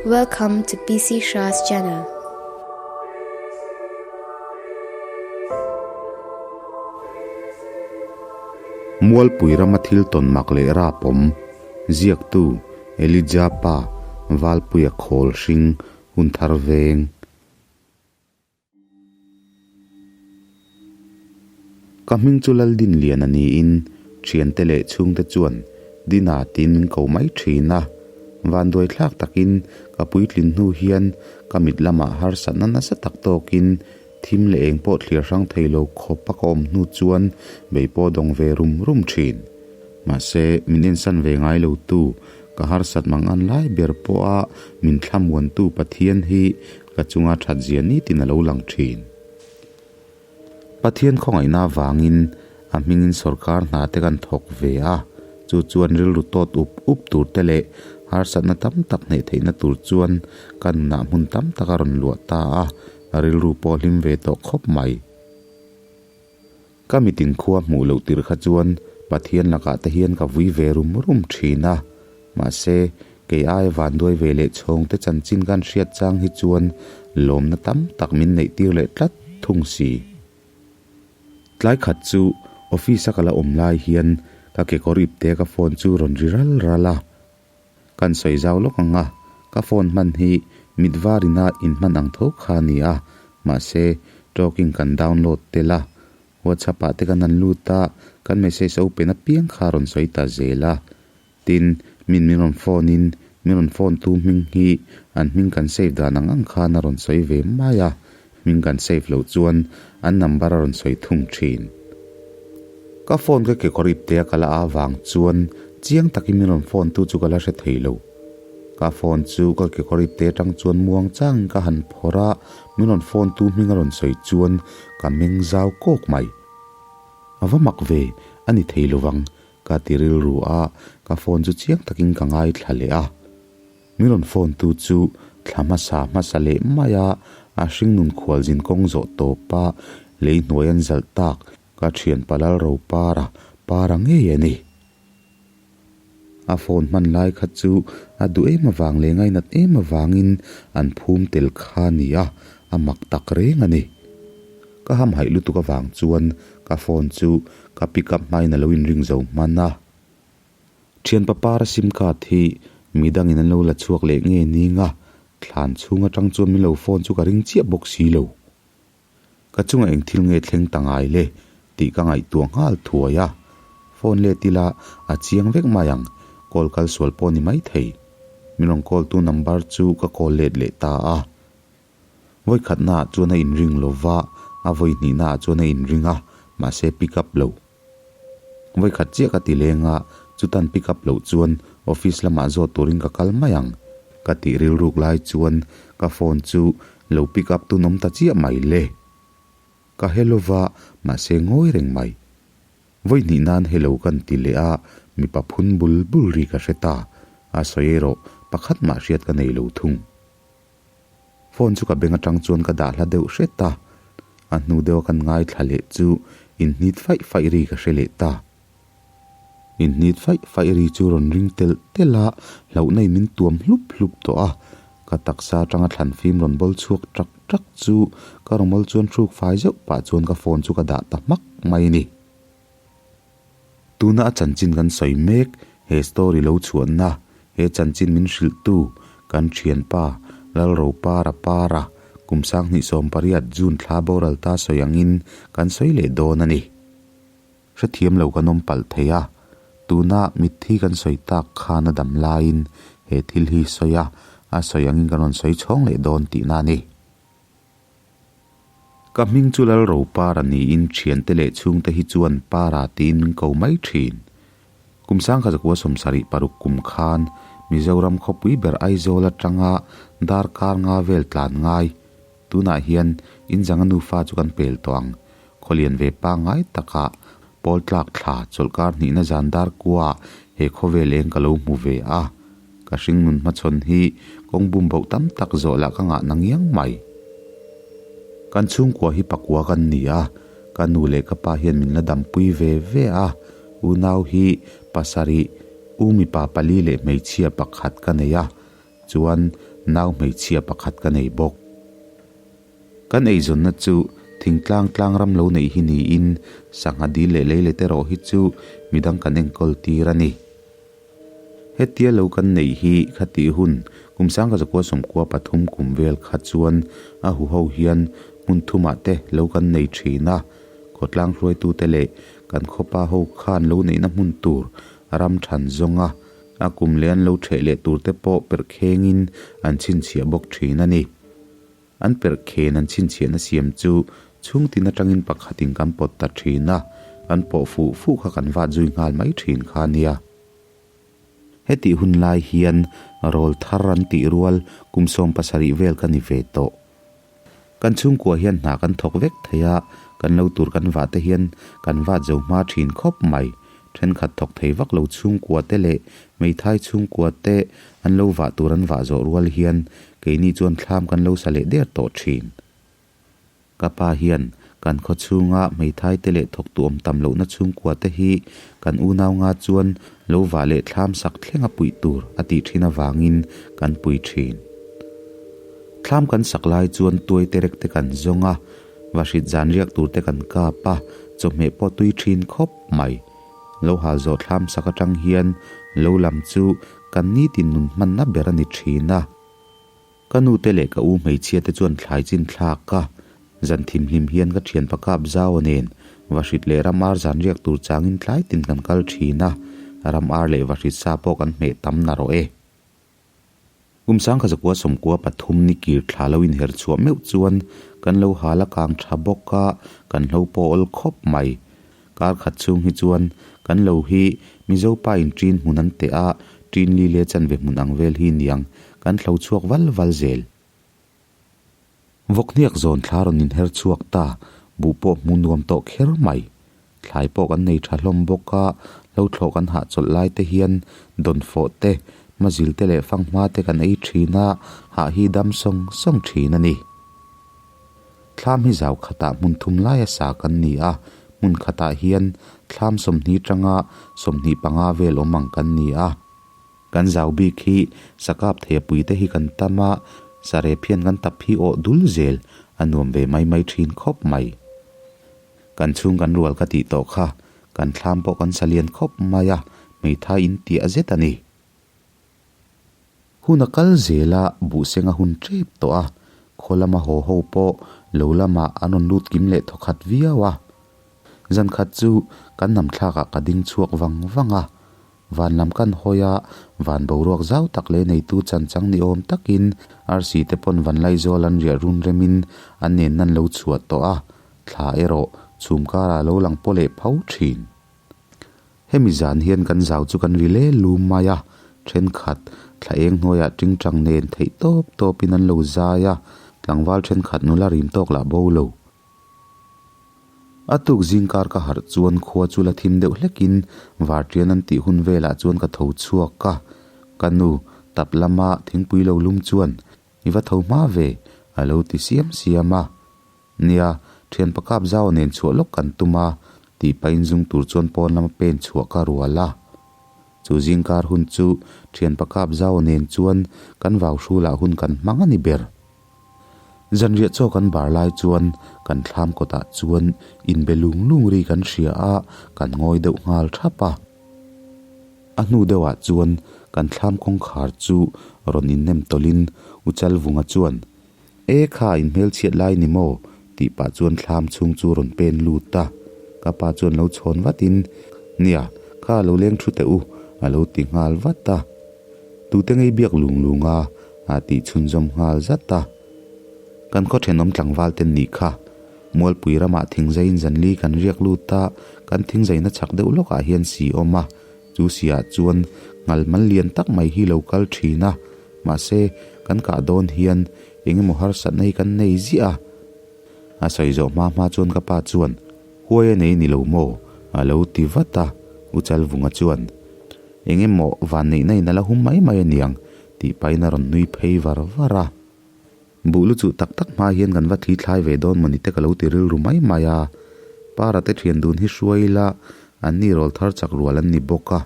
Welcome to PC Shah's channel. Mualpui rama thil tawn mak leh rapawm, ziaktu Elijah pa Valpuia khawl hring hun thar veng. Ka hming chu Laldinliana niin thiante leh chhungte chuan Dina tiin min ko mai thin a. Vanduai thlak takin ka puitlin hnu hian ka mit lamah harsatna nasa tak tawkin thim leh eng pawh thlir hrang thei lo khawp a ka awm hnu chuan bei pawh dawng ve rum rum thin. Mahse, min ensan ve ngai lo tu, ka harsat mang an lai ber pawha min thlamuantu Pathian hi Ka chunga that zia nitin a lo lang thin. Pathian khawngaihna avangin a hmingin sorkar hna te kan thawk ve a, chu chuan rilru tawt up up tur te leh harsatna tam tak hneih theihna tur chuan ka nunah hmun tam tak a rawn luah ta a, rilru pawh hlim ve tawh khawp mai. Ka mitin khua hmuh loh tir kha chuan Pathian lakah te hian ka vui ve rum rum thin a, mahse kei aia vanduai ve leh chhawng te chanchin kan hriat chang hi chuan lawmna tam tak min neih tir leh tlat thung si. Tlai khat chu office a ka la awm lai hian ka kekawr ipte ka phone chu rawn ri ral ral a, Kan sawi zau lawk ang a, ka phone hman hi mit varina inhman ang tho kha a ni a, mahse talking kan download tel a, WhatsApp ah te kan han lut a, kan message open apiang kha a rawn sawi ta zel a. Tin, min min rawn phone in min rawn phone tu hming hi an hming kan save dan ang ang khan a rawn sawi ve mai a, hming kan save loh chuan an number a rawn sawi thung thin. Ka phone ka kekawr ipte a kal a avang chuan chiang takin min rawn phone tu chu ka la hre thei lo. Ka phone chu ka kekawr ipte atang chuan muang changin ka han phawrh a, min rawn phone tu hming a rawn sawi chuan ka meng zau kawk mai. A va mak ve, a ni thei lovang ka ti rilru a, ka phone chu chiang takin ka ngaithla leh a. Min rawn phone tu chu thla hmasa hmasa leh mai a, a hringnun khualzin kawng zawh tawp a, lei hnuai an zalh tak ka thian Palal Ropara para ngei a ni. A phone hman lai kha chu a duh em avang leh ngainat em avangin an phum tel kha a ni a, a mak tak reng a ni. Ka hamhaih lutuk avang chuan ka phone chu ka pick up hmain a lo inring zo hman a. Thianpa para sim card hi midangin an lo la chhuak leh nge ning a, thlan chhung atang chuan min lo phone chu ka ring chiah bawk si lo. Ka chungah eng thil nge thleng ta ngai le tih ka ngaihtuah nghal thuai a, phone let ila a chiang vek mai ang, call kal sual pawh ni mai thei. Min rawn call tu number chu ka call let leh ta a. Vawikhatna ah chuan a inring lova, a vawihnihna ah chuan a inring a, mahse pick up lo. Vawikhat chiah ka ti leng a, chutan pick up loh chuan office lamah zawt turin ka kal mai ang. Ka tih rilruk lai chuan ka phone chu lo pick up tun awm ta chiah mai le. Ka hello va, mahse ngawi reng mai. Vawihnih nan hello kan ti leh a, mipa phun bul bul ri ka hre ta. A sawi erawh pakhat mah hriat ka nei lo thung. Phone chu ka beng atang chuan ka dah hla deuh hret a, a hnu deuha kan ngaithla leh chu inhnit faih faih ri ka hre leh ta. Inhnit faih faih ri chu rawn ring telh telh a, hlauhna in min tuam hlup hlup tawh a, ka taksa atanga thlan fim rawn bawl chhuak tak tak chu ka rawmawl chuan hruk fai zeuh pah chuan ka phone chu ka dah ta hmak mai a ni. Tuna a chanchin kan sawi mek, he story lo chhuahna, he chanchin min hrilhtu kan thianpa Lalropara Para kum 2018 June thla boral ta sawi angin kan sawi leh dawn a ni. Hrethiam lo kan awm palh thei a, tuna mitthi kan sawi tak khan a dam laiin he thil hi sawi a, a sawi angin kan rawn sawi chhawng leh dawn tihna a ni. Ka hming chu Lalro Para niin thiante leh chhungte hi chuan Para tiin min ko mai thin. Kum 1976 kum khan Mizoram khawpui ber Aizawl atanga darkar nga vel tlan ngai. Tunah hian inzanga nufa chu kan pel tawh ang. Khawlian ve pangngai takah pawl tlak thla chawlhkar hnihna zan dar kuaah he khawvel eng ka lo hmu ve a. Ka hringnun hmachhawn hi kawng bum boh tam tak zawh lah ka ngah na ngiang mai. Kan chhungkua hi pakua kan ni a, ka nu leh ka pa hian min la dampui ve ve a, unau hi pasarih, u mipa pali leh hmeichhia pakhat ka nei a, chuan nau hmeichhia pakhat ka nei bawk. Kan eizawnna chu thingtlang tlang ram lo neih hi niin sangha dil leh lei let erawh hi chu midang kan enkawl tir a ni. Hetia lo kan neih hi khatih hun kum sangka zakua sawmkua pathum kum vel kha chuan a huho hian hmun thumah te lo kan nei thin a, khawtlang hruaitute leh kan khawpa ho khan lo neihna hmun tur ram than zawnga a kum leh an lo theh leh tur te pawh perh khengin an chhinchhiah bawk thin a ni. An perh khen an chhinchhiahna siam chu chhungtin atangin pakhatin kan pawt ta thin a, kan pawh fuh fuh kha kan vat zui nghal mai thin kha a nia. Hetih hun lai hian rawl thar an tih rual kum 70 vel ka ni ve tawh. Kan chhungkua hian hna kan thawk vek thei a, kan lo tur kan vah te hian kan vat zo hma thin khawp mai. Thenkhat thawk thei vak lo chhungkua te leh hmeithai chhungkua te an lo vah tur an vah zawh rual hian keini chuan thlam kan lo sa leh der tawh thin. Ka pa hian kan khaw chhunga hmeithai te leh thawk tuam tam lohna chhungkua te hi kan unau nga chuan lo vah leh thlam sak thleng a puih tur a tih thin avangin kan pui thin. Thlam kan sak lai chuan tuai te rek te kan zawng a, vahrit zan riak tur te kan kap a, chawhmeh pawh tui thin khawp mai. Lo hal zawh thlam sak atang hian lo lam chu kan nitin nun hmanna ber a ni thin a. Ka nu te leh ka u hmeichhia te chuan thlai chin thlak a, zan thimhlim hian ka thianpa kap zau a nen vahrit leh ram ar zan riak tur changin tlai tin kan kal thin a, ram ar leh vahrit sa pawh kan hmeh tam na rawh e. Kum sangkha zakua sawmkua pathum ni kir thla lo inher chhuah meuh chuan kan lo hal a kang tha bawk a, kan hlo pawh awl khawp mai. Kar khat chhung hi chuan kan lo hi Mizo pa in ṭin hmun an teh a, ṭin li leh chanve hmun ang vel hi niang kan hlo chhuak val val zel. Vawkhniak zawn thla rawn inher chhuak ta, buh pawh hmu nuam tawh kher mai. Thlai pawh kan nei tha hlawm bawk a, hlo thlawh kan hahchawlh lai te hian dawnfawh te, hmazil te leh fanghma te kan ei thin a, hah hi dam sawng sawng thin a ni. Thlam hi zau khatah hmun thum laia sa kan ni a, hmun khatah hian thlam 20 tanga 25 vel awm ang kan ni a. Kan zau bik hi sakap thei a pui te hi kan tam a, sarep hian kan tap hi awh dul zel a nuam ve mai mai thin khawp mai. Kan chhung kan rual ka tih tawh kha, kan thlam pawh kan sa lian khawp mai a, hmeithai in tiah zet a ni. Hun a kal zel a, buhseng a hun tep tawh a, khaw lama haw ho pawh lo lamah an rawn lut kim leh thawkhat viau a. Zan khat chu kan nam thlakah ka ding chhuak vang vang a, van lam kan hawi a, van boruak zau tak leh neitu chan chang ni awm takin arsi te pawn van laizawl an riah run remin an nen nan lo chhuah tawh a, thla erawh chhum karah lo lang paw leh pho thin. Hemi zan hian kan zau chu kan ri le lum mai a, thenkhat thla eng hnuaiah tingtang nen theih tawp tawpin an lo zai a, tlangval thenkhat nula rim tawk lah bo lo. A tuk zingkar ka harh chuan khua chu la thim deuh hlekin varṭian an tih hun velah chuan ka tho chhuak a, ka nu tap lama thingpui lo lum chuan i va tho hma ve a lo ti siam siam a. Nia, thianpa kap zau nen chhuah lawk kan tum a, tih pahin zung tur chuan pawn lama pen chhuah ka rual a. Chu zingkar hun chu thianpa kap zau nen chuan kan vau hrulah hun kan hmang a ni ber. Zanriah chaw kan bar lai chuan kan thlam kawtah chuan inbe lung lung ri kan hria a, kan ngawi deuh nghal thap a. A hnu deuhah chuan kan thlam kawngkhar chu rawn innem tawlhin U Chalvunga chuan, E kha, in hmelchhiat lai ni maw? tih pah chuan thlam chhung chu rawn pen lut a. Ka pa chuan lo chhawn vatin, Nia, kha lo leng thu teh u, a lo ti nghal vat a. Tute ngei biak lung lung a, a tih chhunzawm nghal zat a. Kan khaw thenawm tlangval ten nih kha. Mualpui ramah thingzaiin zanli kan riak lut a, kan thingzaina chak deuh lawkah hian si awm a. Chu siah chuan ngal mal lian tak mai hi lo kal thin a, mahse kan kah dawn hian eng emaw harsatna hi kan nei ziah a. A sawi zawh hma hma chuan ka pa chuan, Huai a nei ni lo maw? a lo ti vat a, U Chalvunga chuan, Eng emaw vanneihna in a la hum mai mai a niang, tih pahin a rawn nui phei var var a. Buh lu chuh tak tak hma hian kan va thli thlai ve dawn mawni te ka lo ti rilru mai mai a. Para te thian dun hi hruai ila, an ni rawl thar chak rual an ni bawk a,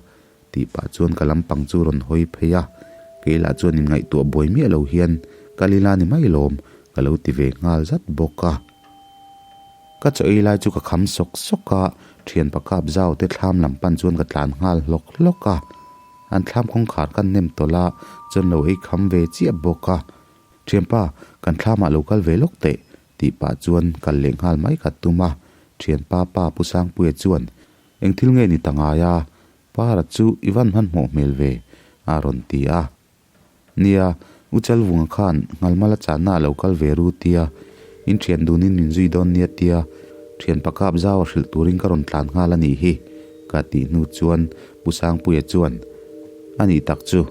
tih pah chuan ka lampang chu rawn hawi phei a. Kei lah chuan inngaihtuah buai miah lo hian kal ila ni mai lawm ka lo ti ve nghal zat bawk a. Ka chaw ei lai chu ka kham sawk sawk a, thianpa kap zau te thlam lam pan chuan ka tlan nghal hlawk hlawk a. An thlam kawngkhar kan nem tawlh a, chuan lo ei kham ve chiah bawk a. Thianpa, kan thlamah lo kal ve lawk teh, tih pah chuan kal leh nghal mai ka tum a. Thianpa pa Pu Sangpuia chuan, Eng thil nge ni ta ngai a? Para chu i van hmanhmawh hmel ve, a rawn ti a. Nia, U Chalvunga khan Ngalmala channa a lo kal ve ru tia, in thian dunin min zui dawn nia tia, thian pakap zau a hrilh turin ka rawn tlan nghal a nih hi, ka tih hnu chuan Pu Sangpuia chuan, A nih tak chu,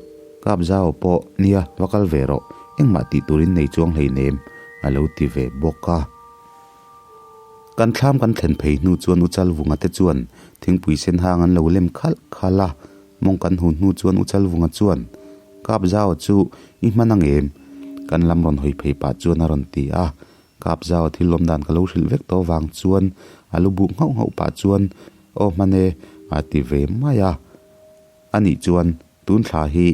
kap zau pawh nia va kal ve rawh, engmah tih turin nei chuang hleinem, a lo ti ve bawk a. Kan thlam kan thlen phei hnu chuan U Chalvunga te chuan thingpui sen hang an lo lem khalh khalh a, mawng kan hun hnu chuan U Chalvunga chuan, Kap Zau chu i hman ang em? Kan lam rawn hawi phei pah chuan a rawn ti a, Kap Zau thil lawm dan ka lo hrilh vek tawh vang chuan a lu buh nghauh nghauh pah chuan, Aw hman e, a ti ve mai a. Anih chuan tun thla hi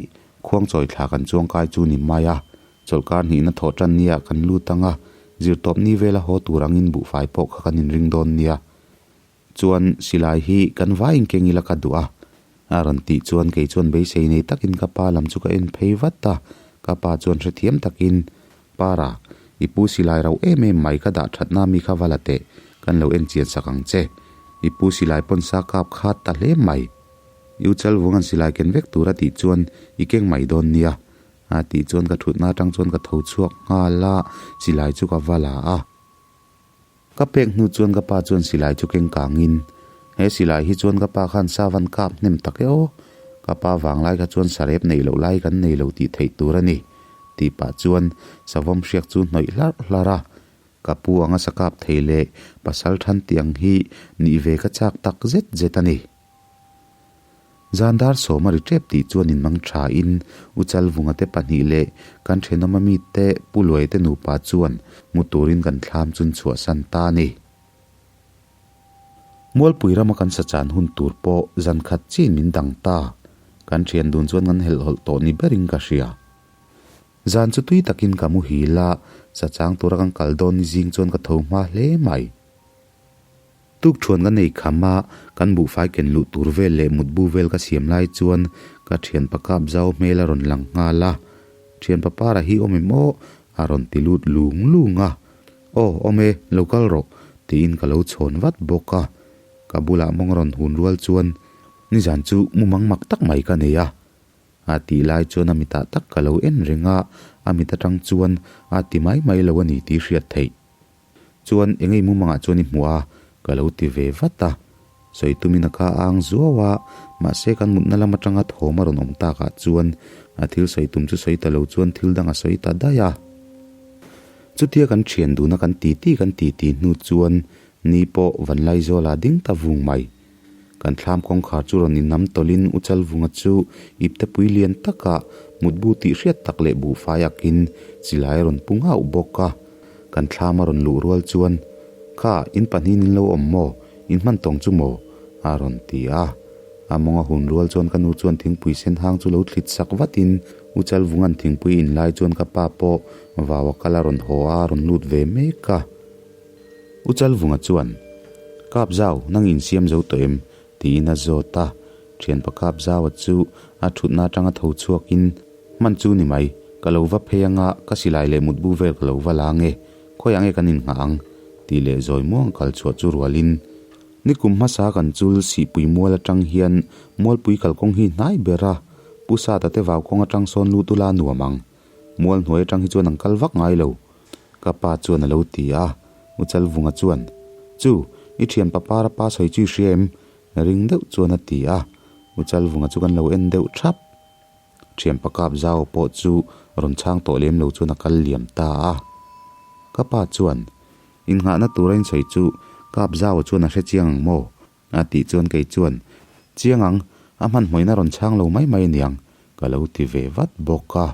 khuangchawi thla kan chuangkai chu ni mai a, Chawlhkar hnihna thawh tan nia kan lut ang a, zirtawp ni vela haw tur angin buhfai pawh kha kan inring dawn nia. Chuan silai hi kan vaiin keng ila ka duh a. A rawn tih chuan kei chuan beisei nei takin ka pa lam chu ka en phei vat a, ka pa chuan hrethiam takin, Para, i pu silai rauh em em mai ka dah thatna mi kha va la teh, kan lo en chian sak ang che. I pu silai pawn sa kap khat ta hle mai. I u Chalvunga'n silai ken vek tur a tih chuan i keng mai dawn nia. A tih chuan ka thutna atang chuan ka tho chhuak nghal a, silai chu ka va la a. Ka pek hnu chuan ka pa chuan silai chu keng kangin, He silai hi chuan ka pa khan sa van kap hnem tak e aw, ka pa vanglai kha chuan sarep neih loh lai kan nei lo tih theih tur a ni, tih pah chuan savawm hriak chu hnawih hlarh hlarh a. Ka pu anga sa kap thei leh pasal than tih ang hi nih ve ka chak tak zet zet a ni. Zan dar sawm a ri tep tih chuan in mang tha in U Chalvunga te pahnih leh kan thenawm ami te Pu Luai te nupa chuan mu turin kan thlam chun chhuahsan ta a ni. Mualpui rama kan sachan hun tur pawh zan khat chin min dang ta. Kan thian dun chuan kan helhhawlh tawh ni berin ka hria. Zan chu tui takin ka muhil a, sachang tura kan kal dawn ni zing chuan ka tho hma hle mai. Tukṭhuan ka nei kham a, kan buhfai ken luh tur vel leh mutbu vel ka siam lai chuan ka ṭhianpa kap zau hmel a rawn lang nghal a. Ṭhianpa para hi awm em aw? a rawn ti lut lung lung a. Aw, awm e, lo kal rawh, tiin ka lo chhawn vat bawk a. Ka bulah mawng a rawn hun rual chuan nizan chu mumang mak tak mai ka nei a. A tih lai chuan a mitah tak ka lo en reng a, a mit aṭang chuan a ti mai mai lo a ni tih hriat theih. Chuan eng ei mumangah chuan i hmuh a? Ka lo ti ve vat a. Sawi tumin a ka ang zuau a, mahse kan mutna lam atanga thawm a rawn awm takah chuan a thil sawi tum chu sawi ta lo chuan thil dang a sawi ta daih a. Chutia kan thian duna kan titi kan titi hnu chuan ni pawh Vanlaizawla ding ta vung mai. Kan thlam kawngkhar chu rawn inam tawlhin U Chalvunga chu iptepui lian takah mutbu tih hriat tak leh buhfai akin chilai a rawn pu nghauh bawk a. Kan thlam a rawn luh rual chuan, Kha, in pahnihin in lo awm maw? In hman tawng chu maw? a rawn ti a. A mawng a hun rual chuan ka nu chuan thingpui sen hang chu lo thlit sak vatin U Chalvunga'n thingpui in lai chuan ka pa pawh vau a kal a rawn haw a, a rawn lut ve mek a. U Chalvunga chuan, Kap Zau, nang insiam zo tawh em? tiin a zawt a. Thianpa Kap Zaua chu a thutna atanga tho chhuakin, Hman chu ni mai, ka lo va phei anga ka silai leh mutbu vel ka lo va la ange, khawiah nge kan inngah ang? tih leh zawi muang kal chhuah chu rualin, Nikum hmasa kan chul Sihpui mual atang hian Mualpui kalkawng hi hnai ber a, Pu Sata te vau kawng atang sawn lut ula nuam ang. Mual hnuai atang hi chuan an kal vak ngai lo. Ka pa chuan a lo ti a, U Chalvunga chuan, Chu, i thian papara pa sawi chu i hria em? Ring deuh chuan a ti a, U Chalvunga chu kan lo en deuh thap. Thian pakap zau pawh chu rawn chhang tawh lem lo chuan a kal liam ta a. Ka pa chuan, Innghahna tura in sawi chu kap zau chuan a hre chiang ang maw? A tih chuan kei chuan, Chiang ang, a hmanhmawihna rawn chhang lo mai mai aniang, ka lo ti ve vat bawk a.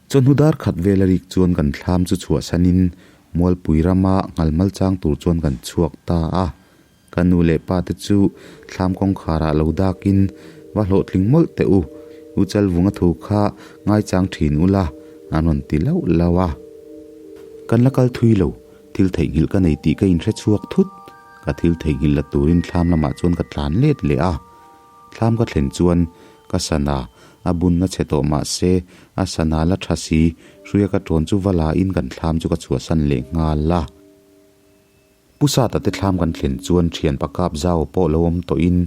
Chawhnu dar khat vel a rik chuan kan thlam chu chhuahsanin Mualpui rama nghalmal chang tur chuan kan chhuak ta a. Ka nu leh pa te chu thlam kawngkharah lo dakin va hlawhtling mawlh teh u, U Chalvunga thu kha ngaichang thin ula, an rawn ti lauh lauh a. Kan la kal thui lo, thil theihnghilh ka nei tih ka inhre chhuak thut. Ka thil theihnghilh la turin thlam lamah chuan ka tlan let leh a. Thlam ka thlen chuan ka sana a bunna chhe tawh mah se a sana la tha si, hruia ka tawn chu va la in kan thlam chu ka chhuahsan leh nghal a. Pu Sata te thlam kan thlen chuan thian pakap zau pawh lo awm tawh in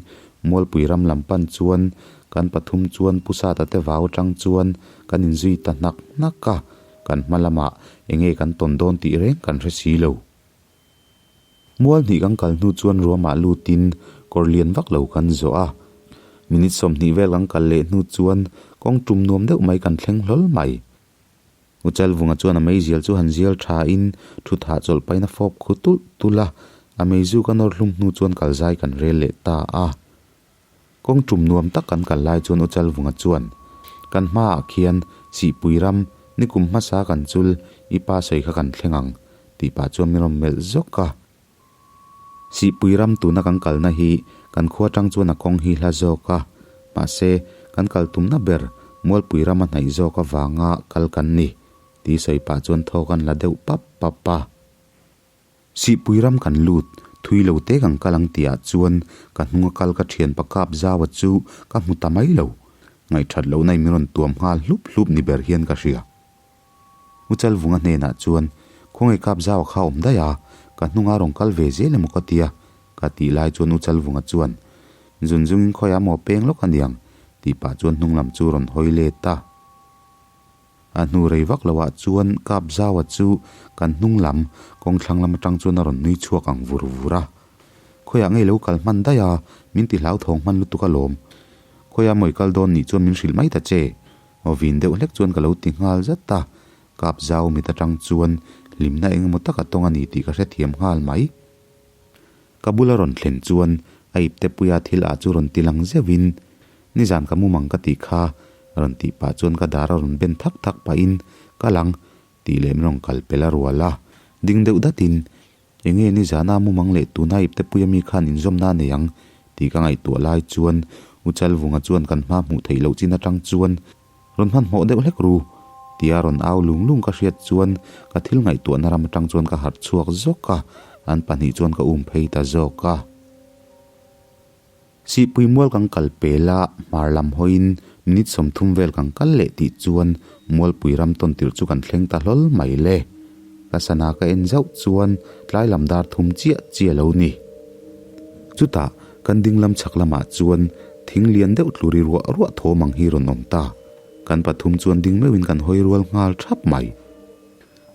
Mualpui ram lam pan chuan kan pathum chuan Pu Sata te vau atang chuan kan inzui ta hnak hnak a, kan hma lamah enge kan tawn dawn tih reng kan hre si lo. Mual hnih kan kal hnu chuan ruamah lutin kawr lian vak lo kan zawh a, minute 20 vel kan kal leh hnu chuan kawng tum nuam deuh mai kan thleng hlawl mai. Uchalvunga chuan a meizial chu han zial tha in thu thah chawlh pahin a fawp khu tulh tulh a, a meizu ka nawr hlum hnu chuan kal zai kan rel leh ta a. Kawng tum nuam tak kan kal lai chuan Uchalvunga chuan, Kan hmaah khian Sihpui ram, nikum hmasa kan chul, i pa sawi kha kan thleng ang, tih pah chuan min rawn melh zawk a. Sihpui ram tuna kan kalna hi kan khua tang chuan a kawng hi hla zawk a, mahse kan kal tumna ber Mualpui ram a hnaih zawk avanga kal kan ni, tih sawi pah chuan thaw kan la deuh pap pap a. Sihpui ram kan lut, thui lo te kan kal ang tihah chuan ka hnunga kal ka thianpa kap zaua chu ka hmu ta mai lo. Ngaihthat lohna in min rawn tuam nghal hlup hlup ni ber hian ka hria. Uchalvunga hnenah chuan, Khawngaih kap zaua kha awm daih a, ka hnunga rawn kal ve zel emaw ka tia, ka tih lai chuan Uchalvunga chuan, Zun zungin khawiah maw peng lawk aniang, tih pah chuan hnunglam chu rawn hawi let a. A hnu rei vak loah chuan kap zaua chu kan hnung lam kawng thlang lam atang chuan a rawn nui chhuak ang vur vur a. Khawiah ngei lo kal hman daih a, min ti hlauthawng hman lutuk alawm. Khawiah mawi kal dawn nih chuan min hrilh mai ta che. Aw vin deuh hlek chuan ka lo ti nghal zat a, kap zau mit atang chuan hlimna eng emaw tak a tawng a ni tih ka hrethiam nghal mai. Ka bula rawn thlen chuan a ipte puia thil ah chu rawn ti lang zeuhin, Nizan ka mumang ka tih kha, rawn tih pah chuan ka dar a rawn ben thak thak pahin, Ka lang, tih leh min rawn kal pel a rual a. Ding deuh datin, Enge nizana mumang leh tuna ipte puia mi khan inzawmna a nei ang, tih ka ngaihtuah lai chuan U Chalvunga chuan kan hma hmuh theih loh chin atang chuan, Rawn hmanhmawh deuh hlek ru, tia rawn au lung lung ka hriat chuan ka thil ngaihtuahna ram atang chuan ka harh chhuak zawk a, an pahnih chuan ka um phei ta zawk a. Sihpui mual kan kal pel a, hmar lam hawiin minute 30 vel kan kal leh tih chuan mualpui ram tawn tirh chu kan thleng ta hlawl mai le. Ka sana ka en zauh chuan tlai lam dar thum chiah chiah lo ni. Chutah kan ding lam chhak lamah chuan thing lian deuh tlu ri ruah ruah thawm ang hi rawn awm ta. Kan pathum chuan ding meuhin kan hawi rual nghal thap mai.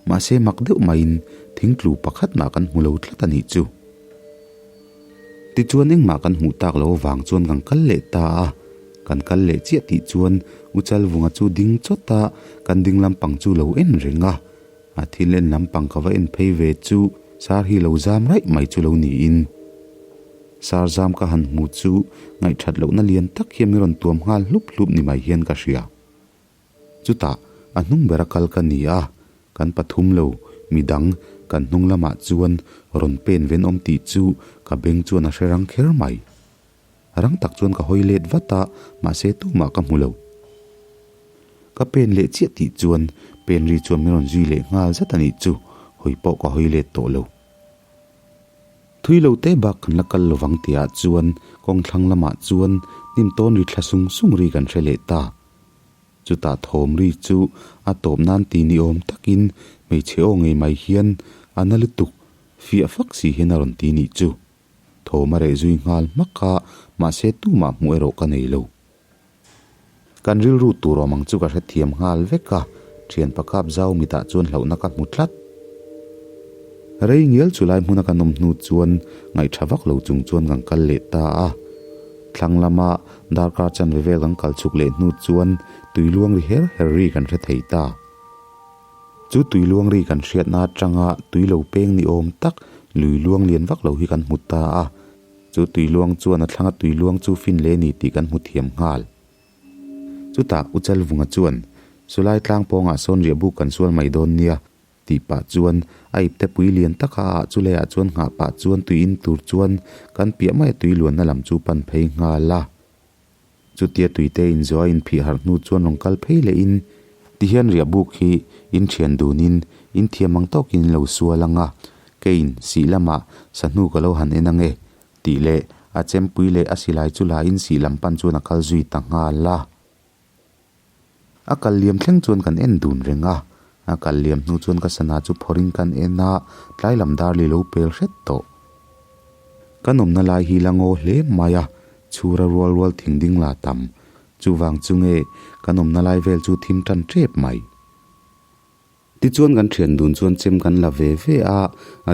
Mahse mak deuh maiin thing tlu pakhat mah kan hmu lo tlat a nih chu. Tichuan engmah kan hmuh tak lo avang chuan kan kal leh ta a. Kan kal leh chiah tih chuan U Chalvunga chu ding chawt a, kan ding lampang chu lo en reng a. A thil en lampang ka va en phei ve chu sar hi lo zam raih mai chu lo niin. Sar zam ka han hmu chu ngaihthat lohna lian tak hian min rawn tuam nghal hlup hlup ni mai hian ka hria. Chutah a hnung bera kal ka ni a, kan pathum lo midang kan hnung lamah chuan rawn pen ven awm tih chu ka beng chuan a hre rang kher mai. Rang tak chuan ka hawi let vat a, mahse tumah ka hmu lo. Ka pen leh chiah tih chuan pen ri chuan min rawn zui leh nghal zat a nih chu, hawi pawh ka hawi let tawh lo. Thui lo te bak kan la kal lovang tihah chuan kawng thlang lamah chuan hnim tawn ri thla sung sung ri kan hre leh ta. Chutah thawm ri chu a tawp nan ti ni awm takin hmeichhe aw ngei mai hian a na lutuk fiah fak si hian a rawn ti nih chu. Thawm a reh zui nghal hmak a, mahse tumah hmuh erawh ka nei lo. Kan rilru tur awm ang chu ka hrethiam nghal vek a, thian pakap zau mitah chuan hlauhna ka hmu tlat. Rei ngial chu lai hmuna kan awm hnu chuan ngaihtha vak lo chung chuan kan kal leh ta a. Thlang lama darkar chanve vel kan kal chhuk leh hnu chuan tui luang ri her her ri kan hre thei ta. Chu tui luang ri kan hriatna atanga tui lo peng ni awm tak lui luang lian vak lo hi kan hmu ta a. Chu tui luang chuan a thlanga tui luang chu fin leh ni tih kan hmu thiam nghal. Chutah U Chalvunga chuan, Chulai tlang pawngah sawn riah buk kan sual mai dawn nia, tih pah chuan a ipte pui lian taka a ah chu leiah chuan nghah pah chuan tui in tur chuan kan piah maia tui luanna lam chu pan phei nghal a. Chutia tuite inzawh a inphih harh hnu chuan rawn kal phei lehin tihian riah buk hi in thian dunin in thiam ang tawkin in lo sual ang a, keiin sih lamah sahnu ka lo han en ang e tih leh a chempui leh a silai chu la in sih lam pan chuan a kal zui ta nghal a. A kal liam thleng chuan kan en dun reng a, a kal liam hnu chuan ka sana chu phawrhin kan en a, tlai lam dar li lo pel hret tawh. Kan awmna lai hi la ngaw hle mai a, chhura rual rual thing ding la tam. Chuvang chu nge kan awmna lai vel chu thim tan tep mai. Tichuan kan thian dun chuan chem kan la ve ve a,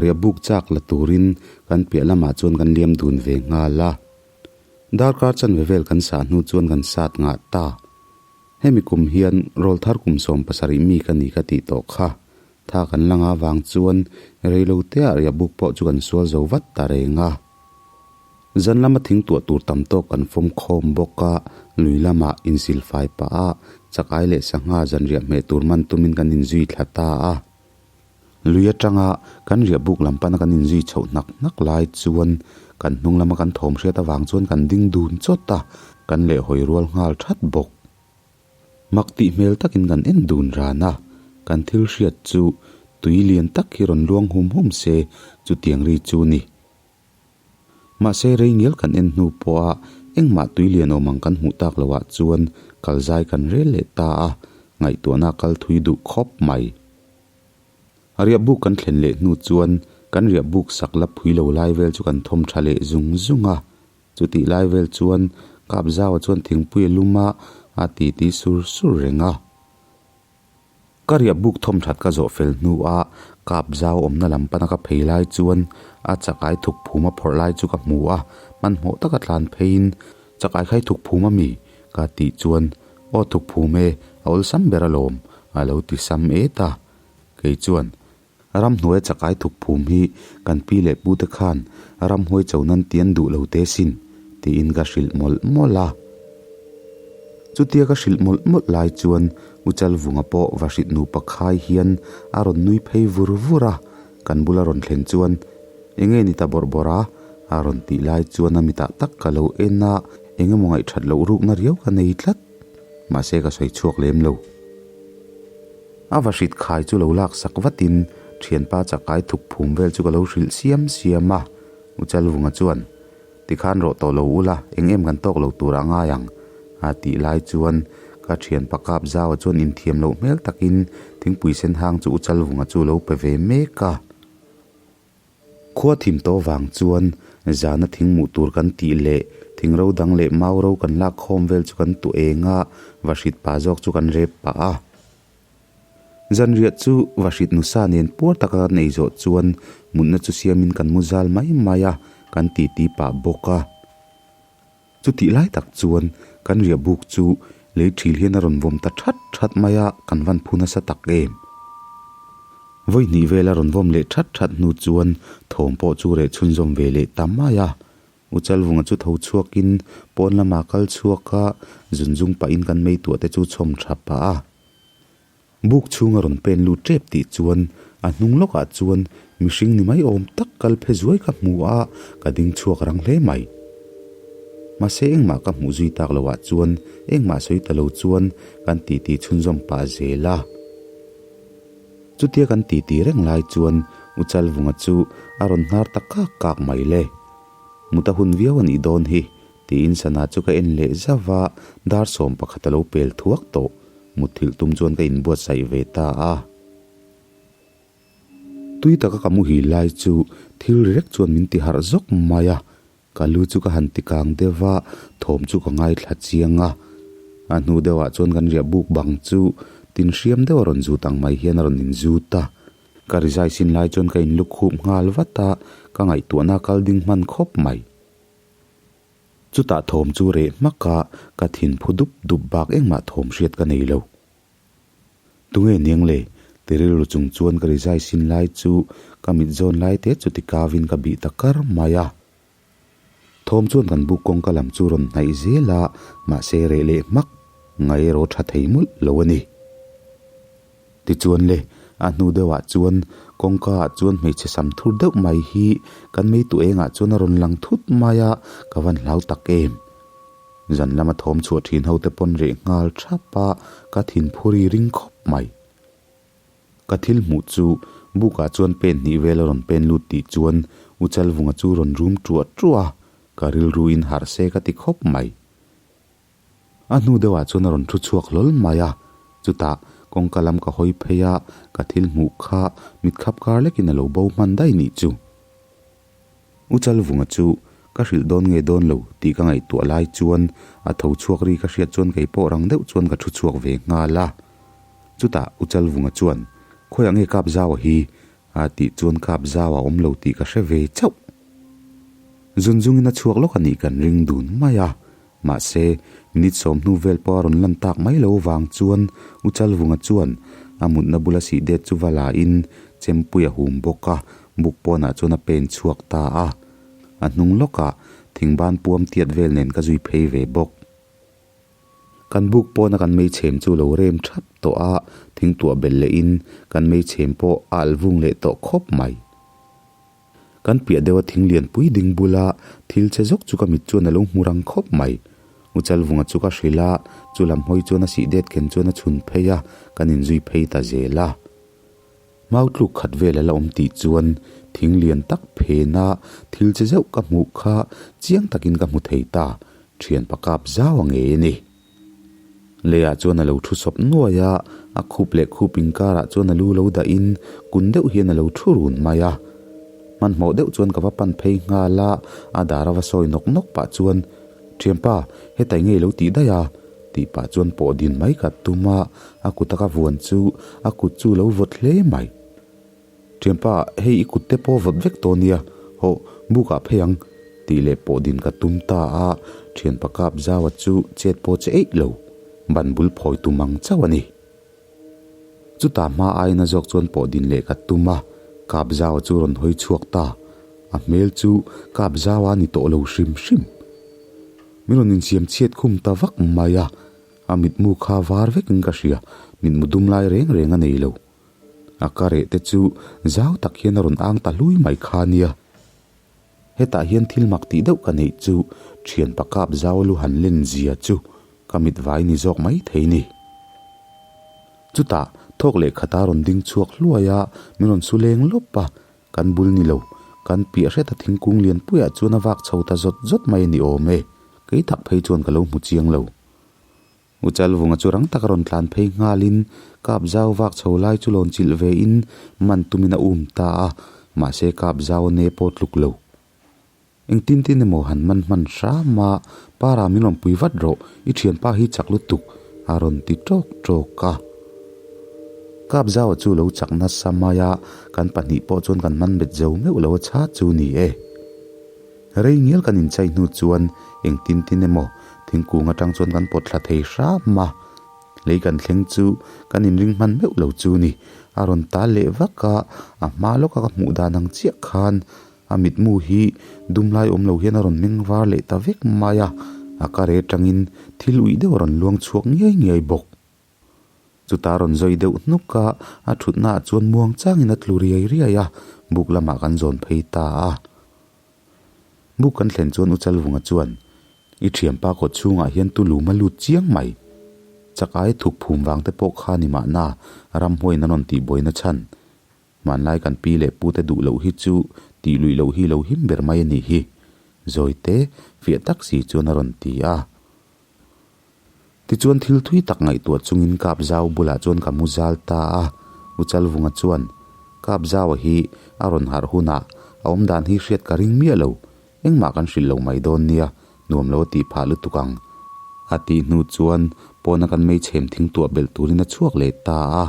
riah buk chak la turin kan piah lamah chuan kan liam dun ve nghal a. Darkar chanve vel kan sah hnu chuan kan sat ngah ta. Hemi kum hian rawlthar kum 70 mi ka ni ka tih tawh kha. Tha kan la nga vang chuan reilo teah riah buk pawh chu kan sual zo vat ta reng a. Zan lama thing tuah tur tam tawk kan fawm khawm bawk a, lui lamah insilfai pah a, chakai leh sangha zan riah hmeh tur man tumin kan inzui thla ta a. Lui atanga kan riah buk lam pana kan inzui chhoh hnak hnak lai chuan kan hnung lama kan thawm hriat avang chuan kan ding dun chawt a, kan lehhawi rual nghal that bawk. Mak tih hmel takin kan en dun ran a, kan thil hriat chu tui lian tak hi rawn luang hum hum se chutiang ri chu ni. Mahse rei ngial kan en hnu pawha engmah tui lian awm ang kan hmuh tak loah chuan kal zai kan rel leh ta a, ngaihtuahna kal thui duh khawp mai. Riah buk kan thlen leh hnu chuan kan riah buk sak la phui lo lai vel chu kan thawm tha leh zung zung a, chutih lai vel chuan Kapzaua chuan thingpui a lum a, a titi sur sur reng a. Ka riah buk thawm that ka zawh fel hnu a, kap zau awmna lam pana ka phei lai chuan a chakai thuk phum a phawrh lai chu ka hmu a, hmanhmawh taka tlan pheiin chakai khai thuk phum a mi? ka tih chuan aw thuk phum e, a awlsam ber alawm a lo ti sam et a. Kei chuan ramhnuaia chakai thuk phum hi kan pi leh pu te khan ramhuai cho nan tian duh lo te sin tiin ka hrilh mawlh mawlh a. Chutia ka hrilh mawlh mawlh lai chuan U Chalvunga pawh va hrilh nupa khai hian a rawn nui phei vur vur a, kan bula rawn thlen chuan Enge ni ta bawrh bawrh a? a rawn tih lai chuan a mitah tak ka lo en a, eng emaw ngaihthat loh rukna riau ka nei tlat. Mahse ka sawi chhuak lem lo. A va hrit khai chu lo lak sak vatin thianpa chakai thuk phum vel chu ka lo hrilh siam siam a, U Chalvunga chuan Tikhan rawh tawh lo ula, eng em kan tawk lo tur a ngai ang a tih lai chuan ka thianpa kap zau a chuan inthiam loh hmel takin thingpui sen hang chu U Chalvunga chu lo pe ve mek a. Khua thim tawh vang chuan zana thing hmuh tur kan tih leh thing ro dang leh mau ro kan lak khawm vel chu kan tu eng a, va hrit pah zawk chu kan rep pah a. Zanriah chu Vahrit nusa nen puar taka kan ei zawh chuan mutna chu siamin kan mu zal mai mai a, kan titi pah bawk a. Chutih lai tak chuan kan riah buk chu lei thil hian a rawn vawm ta that that mai a, kan van phu nasa tak em. Vawi hnih vel a rawn vawm leh that that hnu chuan thawm pawh chu reh chhunzawm ve leh ta mai a. U Chalvunga chu tho chhuakin pawn lamah kal chhuak a, zunzung pahin kan meituah te chu chhawm tha pah a. Buk chhung a rawn pen lut tep tih chuan a hnung lawkah chuan mihring ni mai awm tak kal phe zuai ka hmu a, ka ding chhuak rang hle mai. Mahse engmah ka hmuh zui tak loah chuan engmah sawi ta lo chuan kan titi chhunzawm pah zel a. Chutia kan titi reng lai chuan U Chalvunga chu a rawn hnar ta kak kak mai le. Mut a hun viau a nih dawn hi tiin sana chu ka en leh zauh a, dar 11 a lo pel thuak tawh. Mutthilh tum chuan ka inbuatsaih ve ta a. Tui taka ka muhil lai chu thil ri rek chuan min ti harh zawk mai a, ka lu chu ka han ti kang deuh a, thawm chu ka ngaithla chiang a. A hnu deuhah chuan kan riah buk bang chu tin hriam deuh a rawn zut ang mai hian a rawn inzut a. Ka rizai sin lai chuan ka inluk khup nghal vat a, ka ngaihtuahna a kal ding hman khawp mai. Chutah thawm chu reh hmak a, ka thin phu dup dup bak engmah thawm hriat ka nei lo. Tunge niang le? Ti rilru chung chuan ka rizai sin lai chu ka mit zawn lai te chu ti kavin ka bih ta kar mai a. Thawm chuan kan buk kawngka lam chu rawn hnaih zel a, mahse reh leh hmak ngai erawh tha thei mawlh lo a ni. Tichuan le, a hnu deuhah chuan kawngka ah chuan hmeichhe sam thur deuh mai hi kan mei tu engah chuan a rawn lang thut mai a, ka van hlau tak em. Zan lama thawm chhuah thin ho te pawn reh nghal thap a, ka thin phuri ring khawp mai. Ka thil hmuh chu bukah chuan pen hnih vel a rawn pen lut tih chuan U Chalvunga chu rawn rum ṭuah ṭuah a, ka rilru in harh se ka ti khawp mai. A hnu deuhah chuan a rawn thu chhuak hlawl mai a, chutah kawngka lam ka hawi phei a, ka thil hmuh kha mit khap kar lekin a lo bo hman daih nih chu. U Chalvunga chu ka hrilh dawn nge dawn lo tih ka ngaihtuah lai chuan a tho chhuak ri ka hriat chuan kei pawh rang deuh chuan ka thu chhuak ve nghal a. Chutah U Chalvunga chuan, Khawiah nge kap zau a hi? a tih chuan kap zau a awm lo tih ka hre ve chauh. Zun zungin a chhuak lawk a nih kan ring dun mai a. Mahse, minute sawmhnu vel pawh a rawn lan tak mai lo vang chuan U Chalvunga chuan a mutna bula sih det chu va la in chempui a hum bawk a, buk pawnah chuan a pen chhuak ta a. A hnung lawkah thingban puam tiat vel nen ka zui phei ve bawk. Kan buk pawna kan meichhem chu lo rem thap tawh a, thingtuah belh lehin kan meichhem pawh a alh vung leh tawh khawp mai. Kan piah deuha thing lianpui ding bula thil che zawk chu ka mit chuan a lo hmu rang khawp mai. U Chalvunga chu ka hrilh a, chu lam hawi chuan a sih det ken chuan a chhun phei a, kan inzui phei ta zel a. Mau tluk khat vel a la awm tih chuan thing lian tak phena thil che zeuh ka hmuh kha chiang takin ka hmu thei ta, thian pakap zau a ngei a ni. Leiah chuan a lo thu sawp nuai a, a khup leh khup inkarah chuan a lu lo dahin kun deuh hian a lo thu run mai a. Hmanhmawh deuh chuan ka va pan phei nghal a, a dar a va sawi nawk nawk pah chuan, Thianpa, hetai ngei lo tih daih a, tih pah chuan pawh din mai ka tum a, a kut a ka vuan chu a kut chu lo vawt hle mai. Thianpa, hei i kut te pawh vawt vek tawh nia, hawh, bukah phei ang, tih leh pawh din ka tum ta a, thianpa kap zaua chu chet pawh che eih lo, ban bul phawi tum ang chauh a ni. Chutah hma aina zawk chuan pawh din leh ka tum a, kap zaua chu rawn hawi chhuak ta, a hmel chu kap zaua a ni tawh lo hrim hrim. Min rawn insiam chhiat khum ta vak mai a, a mitmu kha var vekin ka hria, mitmu dum lai reng reng a nei lo. A ka reh te chu zau tak hian a rawn ang ta hlui mai kha nia. Hetah hian thil mak tih deuh ka neih chu thian pakap zau lu han len zia chu ka mit vai ni zawk mai thei ni. Chutah thawk leh khata rawn ding chhuak hluai a, min rawn su leng lawp a, kan bul ni lo, kan piah hreta thingkung lianpuiah chuan a vak chho ta zawt zawt mai a ni awm e, kei tak phei chuan ka lo hmu chiang lo. U Chalvunga chu rang taka rawn tlan phei nghalin kap zau vak chho lai chu lawn chilh vein man tumin a um ta a, mahse kap zau a ne pawh tluk lo. Engtin tin emaw han man hman hram a, Para min rawn pui vat rawh, i thianpa hi chak lutuk, a rawn ti tawk tawk a. Kap zaua chu lo chak nasa mai a, kan pahnih pawh chuan kan man bet zo meuh lo a chha chu ni e. Rei ngial kan inchai hnu chuan engtin tin emaw thingkung atang chuan kan pawt thla thei hram a, lei kan thleng chu kan inring hman meuh lo chu ni. A rawn tal leh vak a, a hma lawka ka hmuh dan ang chiah khan a mitmu hi dum lai awm lo hian a rawn meng var leh ta vek mai a, a ka re tangin thil uih deuh a rawn luang chhuak ngiai ngiai bawk. Chuta rawn zawi deuh hnuk a, a thutnaah chuan muang changin a tlu riai riai a, buk lamah kan zawn phei ta a. Buk kan thlen chuan U Chalvunga chuan, I thianpa kawt chhungah hian tulum a lut chiang mai. Chakai thuk phum vang te pawh kha ni mahna ramhuaiin a rawn tihbuaina chhan. Hmanlai kan pi leh pute duh loh hi chu tih luih loh hi lo him ber mai a nih hi, Zawite fiah tak si chuan a rawn ti a. Tichuan thil thui tak ngaihtuah chungin Kap Zau bulah chuan ka mu zal ta a, U Chalvunga chuan Kap Zaua hi a rawn harh hunah a awm dan hi hriat ka ring miah lo, engmah kan hrilh lo mai dawn nia, nuam lo a tih phah lutuk ang. A tih hnu chuan pawna kan mei chhem thing tuah belh turin a chhuak leh ta a.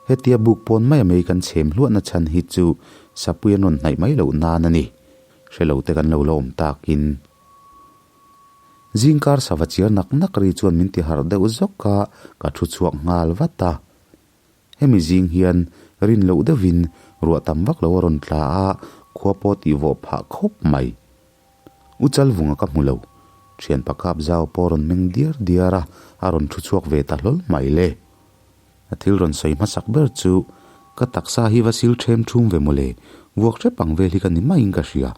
Hetia buk pawn mai a mei kan chhem hluahna chhan hi chu Sapui an rawn hnaih mai loh nan a ni, hre lo te kan lo la awm takin. Zingkar sava chiar nak nak ri chuan min ti harh deuh zawk a, ka thu chhuak nghal vat a. Hemi zing hian rin loh deuhin ruah tam vak lo a rawn tla a, khua pawh tih vawh phah khawp mai. U Chalvunga ka hmu lo, thian pakap zau pawh a rawn meng diar diar a, a rawn thu chhuak ve ta hlawl mai le. A thil rawn sawi hmasak ber chu, Ka taksa hi va sil ṭhem ṭhum ve mawle, vuak hrep ang vel hi ka ni maiin ka hria,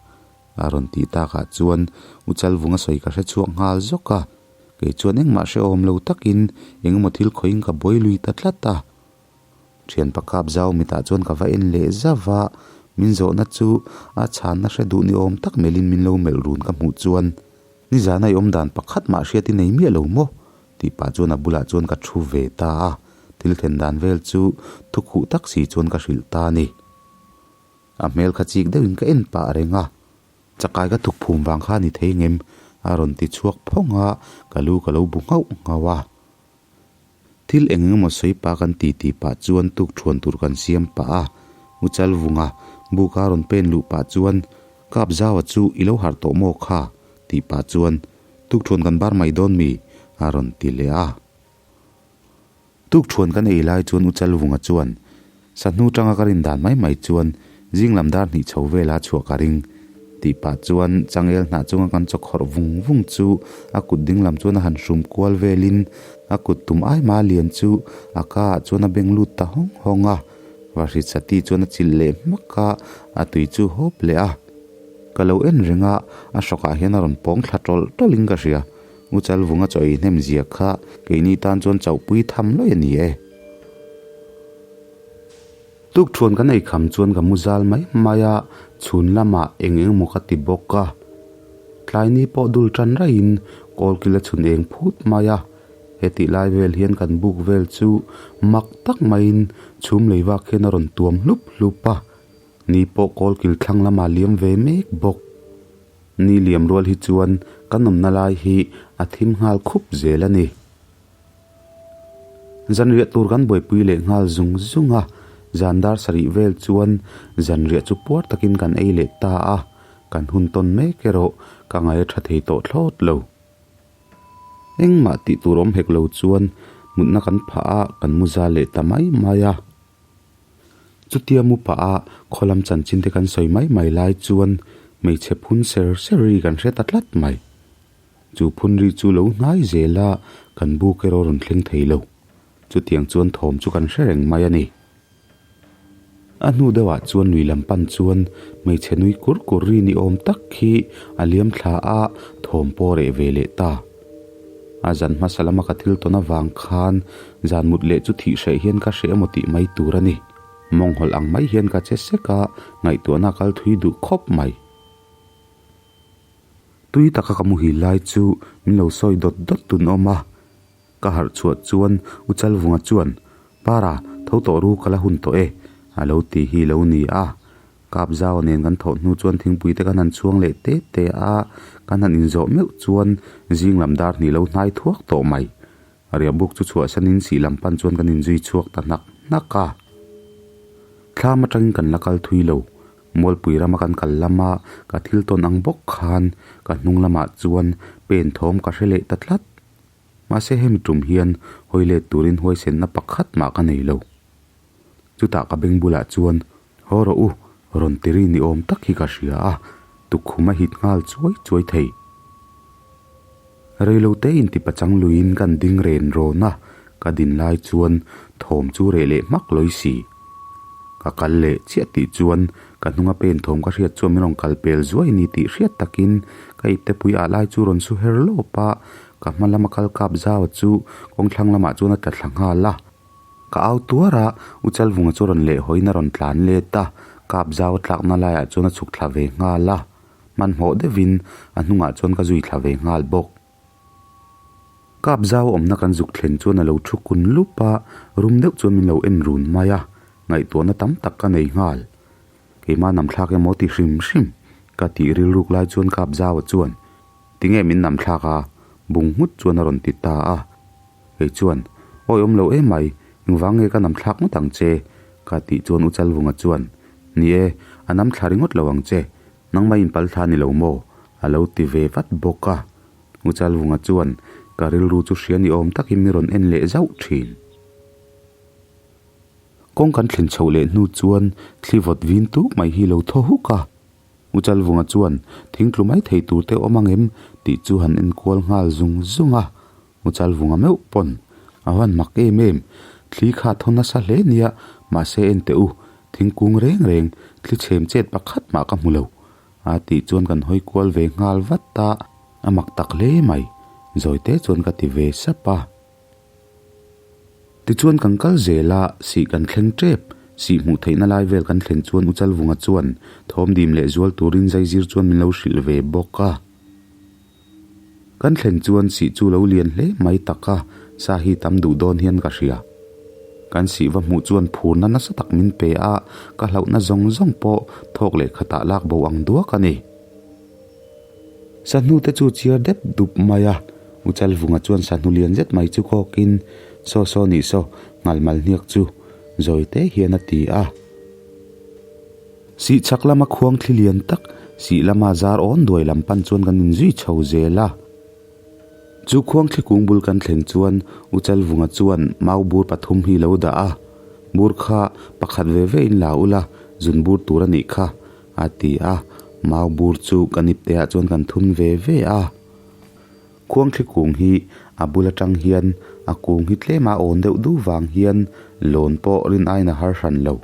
A rawn tih takah chuan U Chalvunga sawi ka hre chhuak nghal zawk a. Kei chuan engmah hrehawm lo takin engemaw thil khawihin ka buai lui ta tlat a. Thianpa kap zau mitah chuan ka va en leh zauh a, min zawhna chu a chhanna hre duh ni awm tak melhin min lo melh run ka hmuh chuan, Nizana i awm dan pakhat mah hriat i nei miah lo maw? tih pah chuan a bulah chuan ka thu ve ta a, thil then dan vel chu thu khuh tak si chuan ka hrilh ta a ni. A hmel kha chik deuhin ka en pah reng a. Chakai ka thuk phum vang kha a ni thei ngem? a rawn ti chhuak phawng a, ka lu ka lo bu nghauh nghauh a. Thil eng eng emaw sawi pah kan ti tih pah chuan tuk thuan tur kan siam pah a, Uchal vunga buka rawn pen luh pah chuan Kap Zaua chu i lo harh tawh maw kha? tih pah chuan Tuk thuan kan bar mai dawn mi? a rawn ti leh a. Tuk thuan kan ei lai chuan Uchal vunga chuan Sahnu tanga ka rin dan mai mai chuan zing lam dar hnih chho vela chhuah ka ring tih pah chuan changel hnah chunga kan chaw khawrh vung vung chu a kut ding lam chuan a han hrum kual velin a kut tum ai ma lian chu a ka ah chuan a beng lut ta hawng hawng a, vahrit sati chuan a chilh leh hmak a, a tui chu hawp leh a. Ka lo en reng a, a hrawkah hian a rawn pawng thla tawlh tawlhin ka hria. Uchal vunga chaw ei hnem zia kha keini tan chuan chauhpui tham lawih a ni e. Tuk thuan kan ei kham chuan ka mu zal mai mai a, chhun lamah eng eng emaw ka ti bawk a. Tlai ni pawh dul tan raihin kawl kil a chhun eng phut mai a, hetih lai vel hian kan buk vel chu mak tak maiin chhum lei vak hian a rawn tuam hlup hlup a, ni pawh kawl kil thlang lamah liam ve mek bawk. Ni liam rual hi chuan kan awmna lai hi a thim nghal khup zel a ni. Zanriah tur kan buaipui leh nghal zung zung a, zan dar sarih vel chuan zanriah chu puar takin kan ei leh ta a, kan hun tawn mek erawh ka ngaih a tha thei tawh thlawt lo. Engmah tih tur awm hek lo chuan mutna kan phah a, kan mu zal leh ta mai mai a. Chutia mu pah a khawlam chanchin te kan sawi mai mai lai chuan hmeichhe phun ser ser ri kan hre ta tlat mai. Chu phun ri chu lo hnai zel a, kan buk erawh rawn thleng thei lo. Chutiang chuan thawm chu kan hre reng mai a ni. A hnu deuhah chuan lui lam pan chuan hmeichhe nui kur kur ri ni awm tak khi a liam thla a, thawm pawh reh ve leh ta. A zan hmasa lama ka thil tawn avang khan zan mut leh chu thih hreh hian ka hreh emaw tih mai tur a ni. Mawnghawlh ang mai hian ka che sek a, ngaihtuahna a kal thui duh khawp mai. Tui taka ka muhil lai chu min lo sawi dawt dawt tun awm a, ka harh chhuah chuan U Chalvunga chuan, Para, tho tawh ru ka la hun tawh e, a lo ti hi lo ni a. Kap Zau nen kan thawh hnu chuan thingpui te kan han chhuang leh te te a, kan han inzawh meuh chuan zing lam dar hnih lo hnai thuak tawh mai. Riahbuk chu chhuahsanin sih lam pan chuan kan inzui chhuak ta hnak hnak a. Thlam atangin kan la kal thui lo. Mualpui rama kan kal lama ka thil tawn ang bawk khan ka hnung lamah chuan pen thawm ka hre leh ta tlat. Mahse hemi tum hian hawi let turin huaisenna pakhat mah ka nei lo. Chutah ka beng bulah chuan, Haw rawh u, rawn ti ri ni awm tak hi ka hria a, tukkhum a hit nghal chuai chuai thei. Reilote inti pachang luiin kan ding ren rawn a, ka din lai chuan thawm chu reh leh hmak lawi si. Ka kal leh chiah tih chuan ka hnunga pen thawm ka hriat chuan min rawn kal pel zuai ni tih hriat takin ka iptepui ah lai chu rawn su her lawp a, ka hma lama kal kap zau chu kawngthlang lamah chuan a tla thla nghal a. Ka au tuar a, U Chalvunga chu rawn leh hawiin a rawn tlan let a, kap zau a tlakna laiah chuan a chhuk thla ve nghal a, hmanhmawh deuhin a hnungah chuan ka zui thla ve nghal bawk. Kap zau awmna kan zuk thlen chuan a lo thu kun lup a, rum deuh chuan min lo en run mai a, ngaihtuahna tam tak ka nei nghal. Keimah nam thlak emaw ti hrim hrim ka tih rilruk lai chuan kap zau a chuan, Tinge min nam thlak a? Bung nghut chuan a rawn ti ta a. Kei chuan, Awi awm lo em mai, engvang nge ka nam thlak ngawt ang che? Ka tih chuan U Chalvunga chuan, Ni e, a nam thla ringawt lo ang che, nangmah in pal thla ni lo maw? A lo ti ve vat bawk a. U Chalvunga chuan, Ka rilru chu hria ni awm takin mi rawn en leh zauh thin. Kawng kan thlen chhoh leh hnu chuan thli vawt vin tuk mai hi lo thaw huk a. U Chalvunga chuan, Thingtlu mai thei tur te awm ang em? tih chu han enkual nghal zung zung a. U Chalvunga meuh pawn a van mak em em, thli kha thaw nasa hle nia, mahse en teh u, thingkung reng reng, thli chhem chet pakhat mah ka hmu lo. A tih chuan kan hawi kual ve nghal vat a, a mak tak hle mai. Zawi te chuan ka ti ve sap a. Tichuan kan kal zel a, sih kan thleng tep. Sih hmuh theihna lai vel kan thlen chuan U Chalvunga chuan thawm dim leh zual turin zaizir chuan min lo hrilh ve bawk a. Kan thlen chuan sih chu lo lian hle mai tak a, sa hi tam duh dawn hian ka hria. Kan sih va hmuh chuan phurna nasa tak min pe a, ka hlauhna zawng zawng pawh thawk leh khatah lak bo ang duak a ni. Sahnu te chu chiar dep dup mai a, U Chalvunga chuan sahnu lian zet mai chu kawkin, Saw saw nih saw, nghalmal hniak chu zawi te hian a ti a. Sih chhak lama khuang thli lian tak, sih lama zar awn duai lam pan chuan kan inzui chho zel a. Chu khuang thli kung bul kan thleng chuan U Chalvunga chuan mau bur pathum hi lo dah a, Bur kha pakhat ve ve in la ula, zun bur tur a nih kha, a ti a. Mau bur chu kan ipte ah chuan kan thun ve ve a. Khuang thli kung hi a bul atang hian a kung hi tlem a awn deuh duh vang hian lawn pawh rin aiin a har hran lo.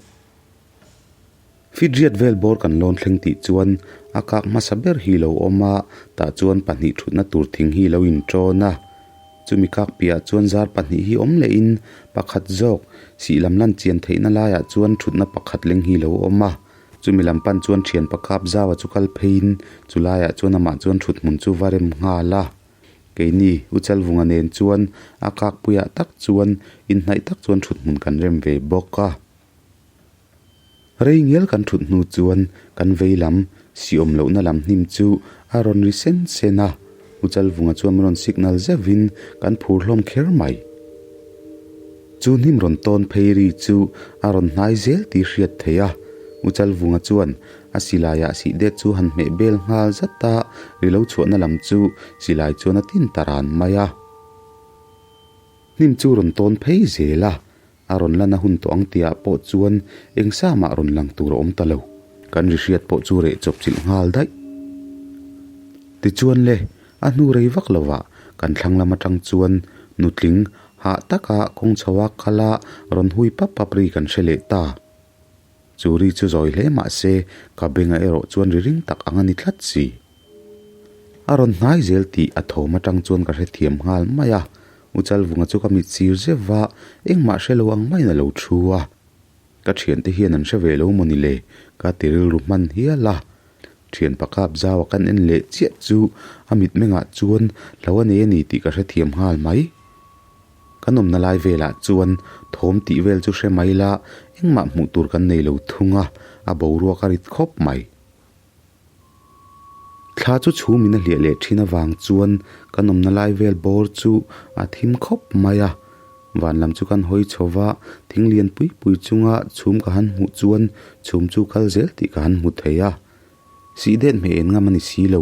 Fidriat vel bawr kan lawn thleng tih chuan a kak hmasa ber hi lo awm a, tah chuan pahnih thutna tur thing hi lo inṭawn a. Chumi kak piahah chuan zar pahnih hi awm lehin pakhat zawk sih lam lan chian theihna laiah chuan thutna pakhat leng hi lo awm a. Chumi lam pan chuan thian pakap zaua chu kal pheiin chu laiah chuan amah chuan thut hmun chu va rem nghal a. Keini U Chalvunga nen chuan a kak puiah tak chuan inhnaih tak chuan thut hmun kan rem ve bawk a. Rei ngial kan thut hnu chuan kan vei lam si awm lohna lam hnim chu a rawn ri sen sen a, U Chalvunga chuan min rawn signal zeuhin kan phur hlawm kher mai. Chu hnim rawn tawn phei ri chu a rawn hnai zel tih hriat theih a, U Chalvunga chuan a silaiah sih det chu han hmeh bel nghal zat a, ri lo chhuahna lam chu silai chuan a tin ta ran mai a. Hnim chu rawn tawn phei zel a, A rawn lan a hun tawh ang tihah pawh chuan eng sa mah rawn lang tur a awm ta lo. Kan ri hriat pawh chu reh chawp chilh nghal daih. Tichuan le, a hnu rei vak lovah kan thlang lam atang chuan nutling hah taka kawng chho a kal a rawn hui pap pap ri kan hre leh ta. Chu ri chu zawi hle mah se ka benga erawh chuan ri ring tak ang a ni tlat si. A rawn hnai zel tih a thawm atang chuan ka hrethiam nghal mai a, U Chalvunga chu ka mit sir zeuh va, engmah hre lo ang maiin a lo thu a. Ka thiante hian an hre ve lo maw ni le? Ka ti rilru hman hial a. Thian pakap zaua kan en leh chiah chu a mitmengah chuan hlo a nei a ni tih ka hrethiam nghal mai. Kan awmna lai velah chuan thawm tih vel chu hre mai la, engmah hmuh tur kan nei lo thung a, a boruak a rit khawp mai. Thla chu chhum in a hliah leh thin avang chuan kan awmna lai vel bawr chu a thim khawp mai a, van lam chu kan hawi chho va, thing lian pui pui chunga chhum ka han hmuh chuan chhum chu kal zel tih ka han hmu thei a. Sih det hmeh en ngam a ni si lo,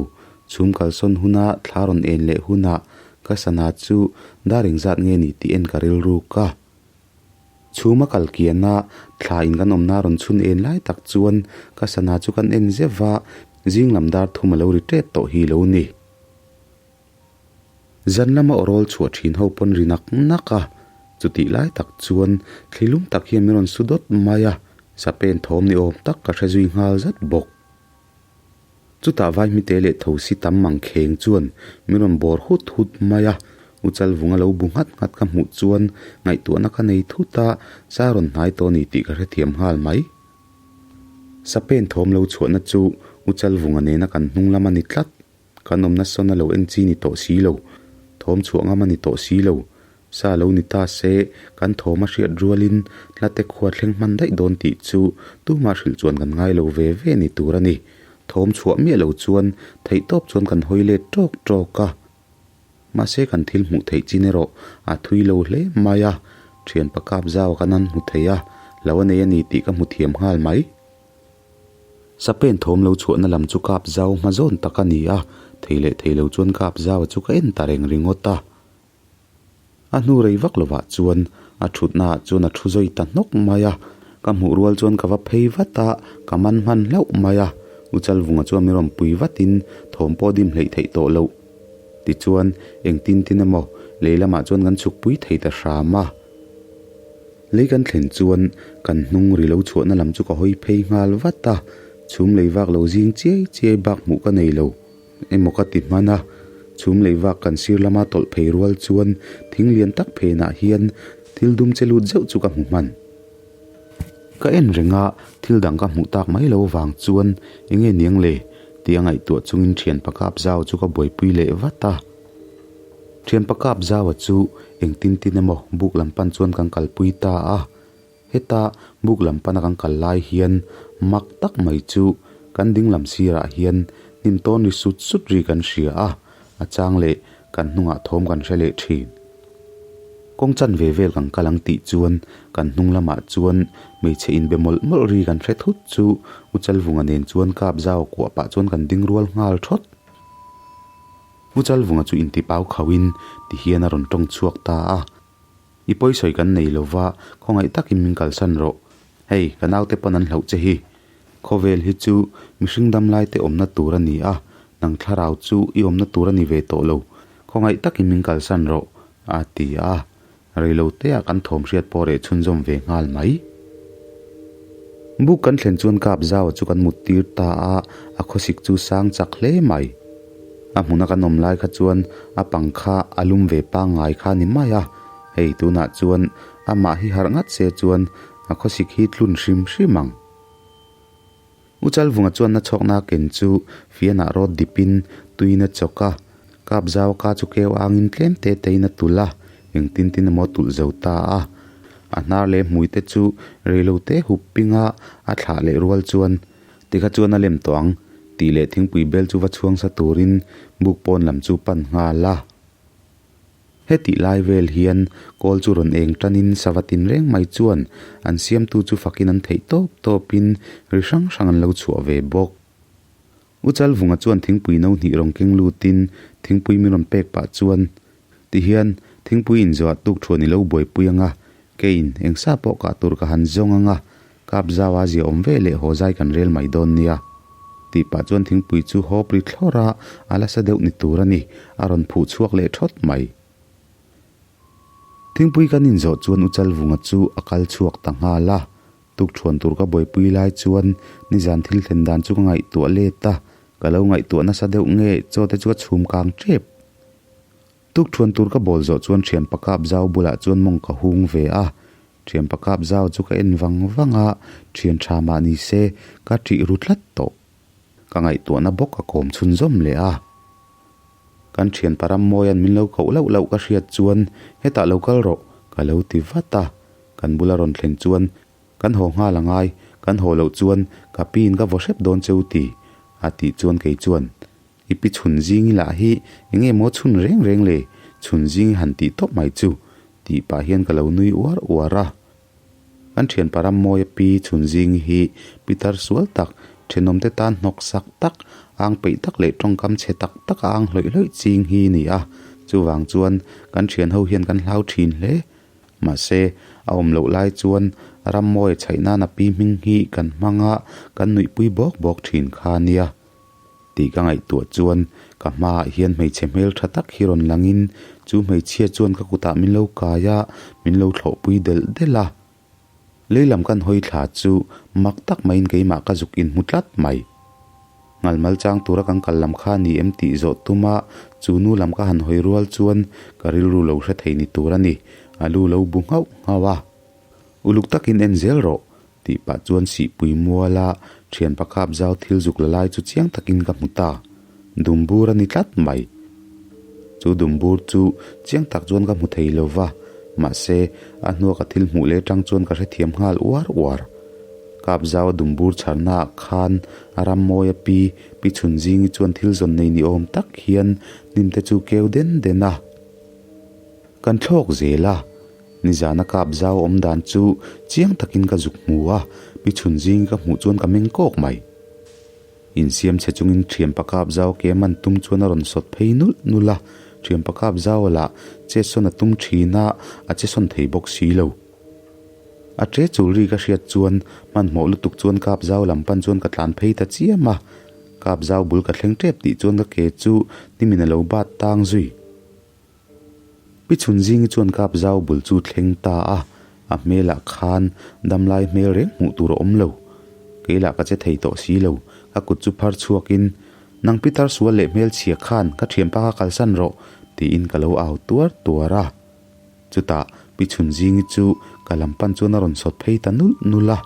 chhum kalsawn huna thla rawn en leh hunah ka sana chu dar engzat nge ni tih en ka rilruk a. Chhuma kal kiana thla in kan awmna rawn chhun en lai tak chuan ka sana chu kan en zeuh va, zing lam dar thum a lo ri tep tawh hi lo ni. Zan lama aw rawl chhuah thin ho pawn ri nak nak a, chutih lai tak chuan thli lum tak hian min rawn su dawt mai a, sapen thawm ni awm tak ka hre zui nghal zat bawk. Chutah vaihmite leh thosi tam mang kheng chuan min rawn bawr hut hut mai a, U Chalvunga lo bu nghat nghat ka hmuh chuan ngaihtuahna ka nei thut a, sa rawn hnai tawh a ni tih ka hrethiam nghal mai. Sapen thawm lo chhuahna chu U Chalvunga nena kan hnung lam a ni tlat. Kan awmna sawn a lo en chi ni tawh si lo, thawm chhuah ngam a ni tawh si lo. Sa lo ni ta se, kan thawm a hriat rualin hlate khua thleng hman daih dawn tih chu tumah hrilh chuan kan ngai lo ve ve ni tur a ni. Thawm chhuah miah lo chuan theih tawp chuan kan hawi let tawk tawk a. Mahse kan thil hmuh theih chin erawh a thui lo hle mai a, thian pakap zau kan han hmu thei a, lo a nei a ni tih ka hmu thiam nghal mai. Sapen thawm lo chhuahna lam chu kap zau hma zawn tak a ni a, thei leh thei lo chuan kap zau chu ka en ta reng ringawt a. A hnu rei vak lovah chuan a thutna ah chuan a thu zawi ta hnawk mai a, ka hmuh rual chuan ka va phei vat a, ka man hman hlauh mai a, U Chalvunga chuan min rawn pui vatin thawm pawh dim hleih theih tawh loh. Tichuan, engtin tin emaw lei lamah chuan kan chhuk pui thei ta hram a. Lei kan thlen chuan kan hnung ri lo chhuahna lam chu ka hawi phei nghal vat a, chhum lei vak lo zing chiai chiai bak hmuh ka nei lo emaw ka ti hman a. Chhum lei vak kan sir lama tawlh phei rual chuan thing lian tak phenah hian thil dum che lut zeuh chu ka hmu hman. Ka en reng a, thil dang ka hmuh tak mai lo vang chuan enge niang le tia ngaihtuah chungin thianpa kap zau chu ka buaipui leh vat a. Thianpa kap zaua chu engtin tin emaw buk lam pan chuan kan kalpui ta a. Heta buk lam pana kan kal lai hian mak tak mai chu kan ding lam sirah hian hnim tawn ri sut sut ri kan hria a, a chang leh kan hnungah thawm kan hre leh thin. Kawng chan ve vel kan kal ang tih chuan kan hnung lamah chuan hmeichhe inbe mawlh mawlh ri kan hre thut chu U Chalvunga nen chuan kap zau kuah pah chuan kan ding rual nghal thawt. U Chalvunga chu intipau khauhin ti hian a rawn tawng chhuak ta a. I pawisawi kan nei lo va, khawngaih takin min kalsan rawh. Hei, ka naute pawn an hlauh che hi. Khawvel hi chu mihring dam lai te awmna tur a ni a, nang thlarau chu i awmna tur a ni ve tawh lo. Khawngaih takin min kalsan rawh, a ti a. Reiloteah kan thawm hriat pawh reh chhunzawm ve nghal mai. Buk kan thlen chuan kap zau chu kan mut tir ta a, a khawsik chu sang chak hle mai. A hmuna kan awm lai kha chuan a pang kha a lum ve pangngai kha ni mai a, hei tunah chuan amah hi harh ngat se chuan a khawsik hi tlun hrim hrim ang. U Chalvunga chuan na chhawkna ken chu fianah rawt dipin tuin a chawk a, kap zau ka chu keu angin tlem te tein a tulh a, engtin tin emaw tulh zo ta a. A hnar leh hmui te chu reilo te hup pinga a thlah leh rual chuan Tikha chuan a lem tawh ang, tih leh thingpui bel chu va chhuang sa turin buk pawn lam chu pan nghal a. Hetih lai vel hian kawl chu rawn eng tanin sava tin reng mai chuan an siamtu chu fakin an theih tawp tawpin ri hrang hrang an lo chhuah ve bawk. U Chalvunga chuan thingpui no hnih rawn keng lutin thingpui min rawn pek pah chuan tihian thingpui inzawh tuk thuan i lo buaipui anga Keiin eng sa pawh kah tur ka han zawng anga, kap zau a zia awm ve leh haw zai kan rel mai dawn nia. Tih pah chuan thingpui chu hawp ri thlawr a, a la sa deuh ni tur a ni, a rawn phuh chhuak leh thawt mai. Thingpui kan inzawh chuan U Chalvunga chu a kal chhuak ta nghal a, tukṭhuan tur ka buaipui lai chuan nizan thil thlen dan chu ka ngaihtuah let a, ka lo ngaihtuah nasa deuh nge chaw te chu a chhum kang ṭep. Tukṭhuan tur ka bawl zawh chuan ṭhianpa kap zau bulah chuan mawng ka hung ve a. Ṭhianpa kap zau chu ka en vang vang a, ṭhian ṭha mah ni se ka ṭih ru tlat tawh. Ka ngaihtuahna bawk ka kawm chhunzawm leh a. Kan ṭhianpa Rammawia'n min lo koh lauh lauh ka hriat chuan hetah lo kal rawh ka lo ti vat a. Kan bula rawn thlen chuan kan haw nghal a ngai, kan haw loh chuan ka piin ka vaw hrep dawn che u ti a tih chuan kei chuan I pi chhun zingi lah hi eng nge maw chhun reng reng le, chhun zingi han tih tawp mai chu, tih pah hian ka lo nui uar uar a. Kan thianpa Rammawia pi chhun zingi hi pitar sual tak, thenawmte tan hnawk sak tak, ang peih tak leh tawngkam chhe tak tak a ang hlawih hlawih ching hi ni a, chuvang chuan kan thian ho hian kan hlau thin hle. Mahse, a awm loh lai chuan Rammawia chhaih nan a pi hming hi kan hmang a, kan nuihpui bawk bawk thin kha nia. Tih ka ngaihtuah chuan ka hmaah hian hmeichhe hmel tha tak hi rawn langin chu hmeichhia chuan ka kutah min lo kai a, min lo thlawhpui delh delh a. Leilam kan hawi thla chu mak tak maiin keimah ka zuk inhmu tlat mai. Ngalmal chang tura kan kal lam kha ni em tih zawh tuma chu nu lam ka han hawi rual chuan ka rilru lo hre thei ni tur a ni, a lu lo bu nghauh nghauh a. Uluk takin en zel rawh, Tih pah chuan sihpui muala thian pakhap zau thil zuk la lai chu chiang takin ka hmu ta. Dumbur a ni tlat mai. Chu dumbur chu chiang tak chuan ka hmu thei lo va, mahse a hnua ka thil hmuh leh atang chuan ka hrethiam nghal uar uar. Kap zau a dumbur chharna ah khan a ram mawi a pi pi chhun zingi chuan thil zawn nei ni awm tak hian hnim te chu keu den den a. Kan thlawk zel a. Nizana kap zau awm dan chu chiang takin ka zuk hmu a, pi chhun zing ka hmuh chuan ka meng kawk mai. Insiam chhe chungin thianpa kap zau ke man tum chuan a rawn sawt phei nulh nulh a, thianpa kap zau lah che sawn a tum thin a, a che sawn thei bawk si lo. A che chul ri ka hriat chuan hmanhmawh lutuk chuan kap zau lam pan chuan ka tlan phei ta chiam a, kap zau bul ka thleng tep tih chuan ka ke chu nimin a lo bat tang zui. Pi chhun zingi chuan kap zau bul chu thleng ta a, a hmelah khan damlai hmel reng hmuh tur a awm lo. Keilah ka che thei tawh si lo, ka kut chu phar chhuakin, Nang pitar sual leh hmelchhia khan ka thianpa kha kalsan rawh, tiin ka lo au tuar tuar a. Chutah Pi Chhunzingi chu ka lam pan chuan a rawn sawt phei ta nulh nulh a.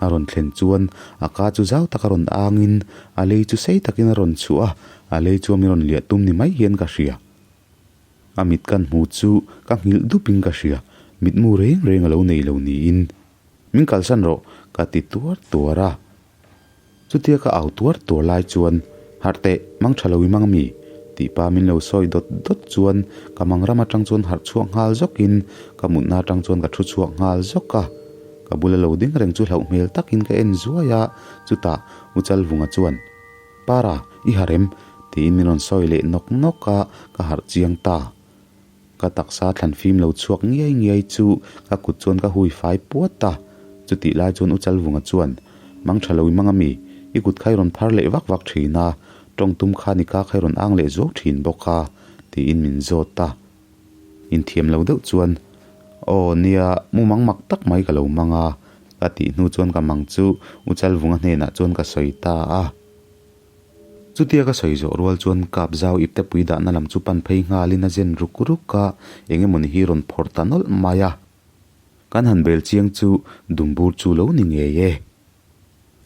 A rawn thlen chuan a ka chu zau tak a rawn angin a lei chu sei takin a rawn chhuah a, a lei chu a mi rawn liah tum ni mai hian ka hria. A mit kan hmu chu ka nghilh dupin ka hria, mitmu reng reng a lo nei lo niin. Min kalsan rawh, ka ti tuar tuar a. Chutia ka au tuar tuar lai chuan, Harh teh, mang tha lo i mang mi? tih pa min lo sawi dawt dawt chuan ka mang ram atang chuan harh chhuak nghal zawkin ka mutna atang chuan ka thu chhuak nghal zawk a. Ka bula lo ding reng chu hlauh hmel takin ka en zuai a, chutah U Chalvunga chuan, Para, i harh em? tiin min rawn sawi leh nawk nawk a, ka harh chiang ta. Ka taksa thlan fim lo chhuak ngiai ngiai chu ka kut chuan ka hui fai puat a. Chutih lai chuan U Chalvunga chuan, Mang tha lo i mang a mi, i kut kha i rawn phar leh vak vak thin a, tawng tum khan i ka kha i rawn ang leh zuau thin bawk a, tiin min zawt a. Inthiam lo deuh chuan, Aw nia, mumang mak tak mai ka lo mang a, ka tih hnu chuan ka mang chu U Chalvunga hnenah chuan ka sawi ta a. Chutia ka sawi zawh rual chuan kap zau ipte pui dahna lam chu pan phei nghalin a zen ruk ruk a, eng emawni hi rawn phawrh ta nawlh mai a. Kan han bel chiang chu dumbur chu lo ni ngei e.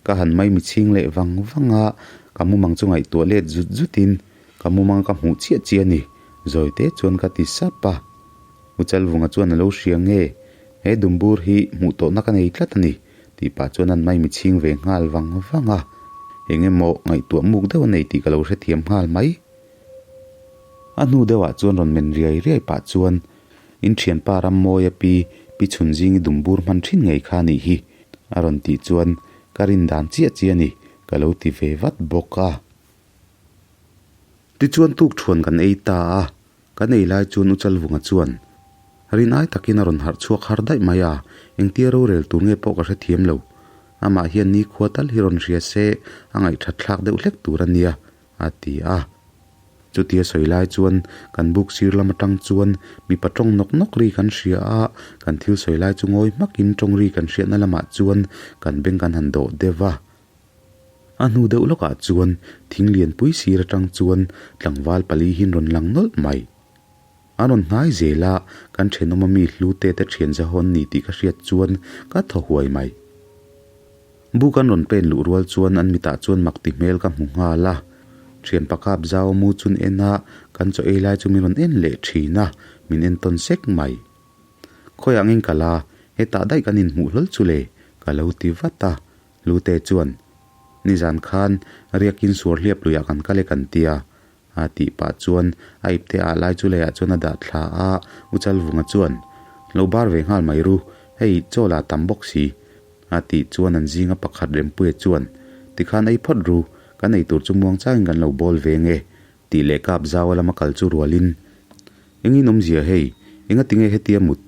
Ka han mai michhing leh vang vang a, ka mumang chu ngaihtuah let zut zutin ka mumang ka hmuh chiah chiah a ni, zawi te chuan ka ti sap a. U Chalvunga chuan a lo hria nge, he dumbur hi hmuh tawhna ka nei tlat a ni, Tih pah chuan an mai michhing ve nghal vang vang a, eng emaw ngaihtuah muk deuh a nei tih ka lo hrethiam nghal mai. A hnu deuhah chuan rawn men riai riai pah chuan in thianpa Rammawia pi pi Chhunzingi dumbur hman thin ngei kha a nih hi a rawn tih chuan ka rin dan chiah chiah a ni ka lo ti ve vat bawk a. Tichuan tukthuan kan ei ta a, Kan ei lai chuan U Chalvunga chuan rin ai takin a rawn harh chhuak har daih mai a, engtia rorel tur nge pawh ka hrethiam lo. Amah hian nikhua tal hi rawn hria se a ngaihthat thlak deuh hlek tur a nia, a ti a. Chutia sawi lai chuan kan buk sir lam atang chuan mipa tawng nawk nawk ri kan hria a, kan thil sawi lai chu ngawi hmakin tawng ri kan hriatna lamah chuan kan beng kan han dawh deuh a. A hnu deuh lawkah chuan thing lianpui sir atang chuan tlangval pali hian rawn lang nawlh mai. An rawn hnai zel a, kan thenawm ami hlu te te thian zahawn ni tih ka hriat chuan ka thaw huai mai. Buk an rawn pen luh rual chuan an mitah chuan mak ti hmel ka hmu nghal a. Thian pakap zau a mu chun en a, kan chaw ei lai chu min rawn en leh thin a, min en tawn sek mai. Khawi angin ka la, hetah daih kan inhmuh hlawl chu le, ka lo ti vat a. Lute chuan, Nizan khan riakin suar hliap luiah kan kal e kan ti a, a tih pah chuan a ipte ah lai chu leiah chuan a dah thla a, U Chalvunga chuan, Lo bar ve nghal mai ru, hei chaw la tam bawk si, a tih chuan an zinga pakhat Rempuia chuan, Tikhan ei phawt ru, kan ei tur chu muang changin kan lo bawl ve nge, tih leh kap zau a lama kal chu rualin, Engin awmzia hei, enga tinge hetia mut?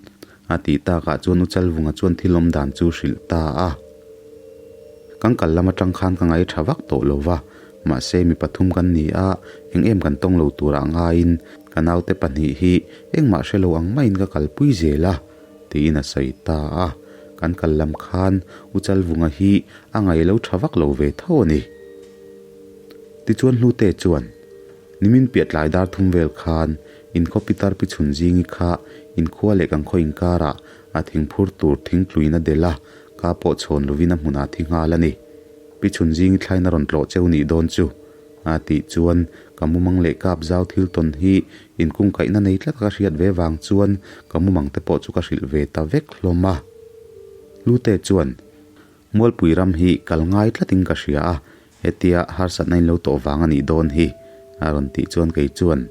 a tih takah chuan U Chalvunga chuan thil awm dan chu hrilh ta a. Kan kal lam atang khan ka ngai tha vak tawh lo va, mahse mi pathum kan ni a, eng em kan tawng lo turah ngaiin ka naute pahnih hi engmah hre lo ang maiin ka kalpui zel a, tiin a sawi ta a. Kan kal lam khan U Chalvunga hi a ngai lo tha vak lo ve tho a ni. Tichuan Hlute chuan, Nimin piah tlai dar thum vel khan inkhaw pitar pi chhun zingi kha inkhua leh kan khaw inkarah a thing phur tur thing tluin a delh a, ka pawh chhawn lovin a hmunah thi nghal a ni. Pi chhun zingi thlain a rawn tlawh cheu nih dawn chu. A tih chuan ka mumang leh kap zau thil tawn hi inkungkaihna nei tlat ka hriat ve vang chuan ka mumang te pawh chu ka hrilh ve ta vek hlawm a. Hlute chuan. Mualpui ram hi kal ngai tlatin ka hria a, hetia harsatna in lo tawh vang a nih dawn hi, a rawn tih chuan kei chuan,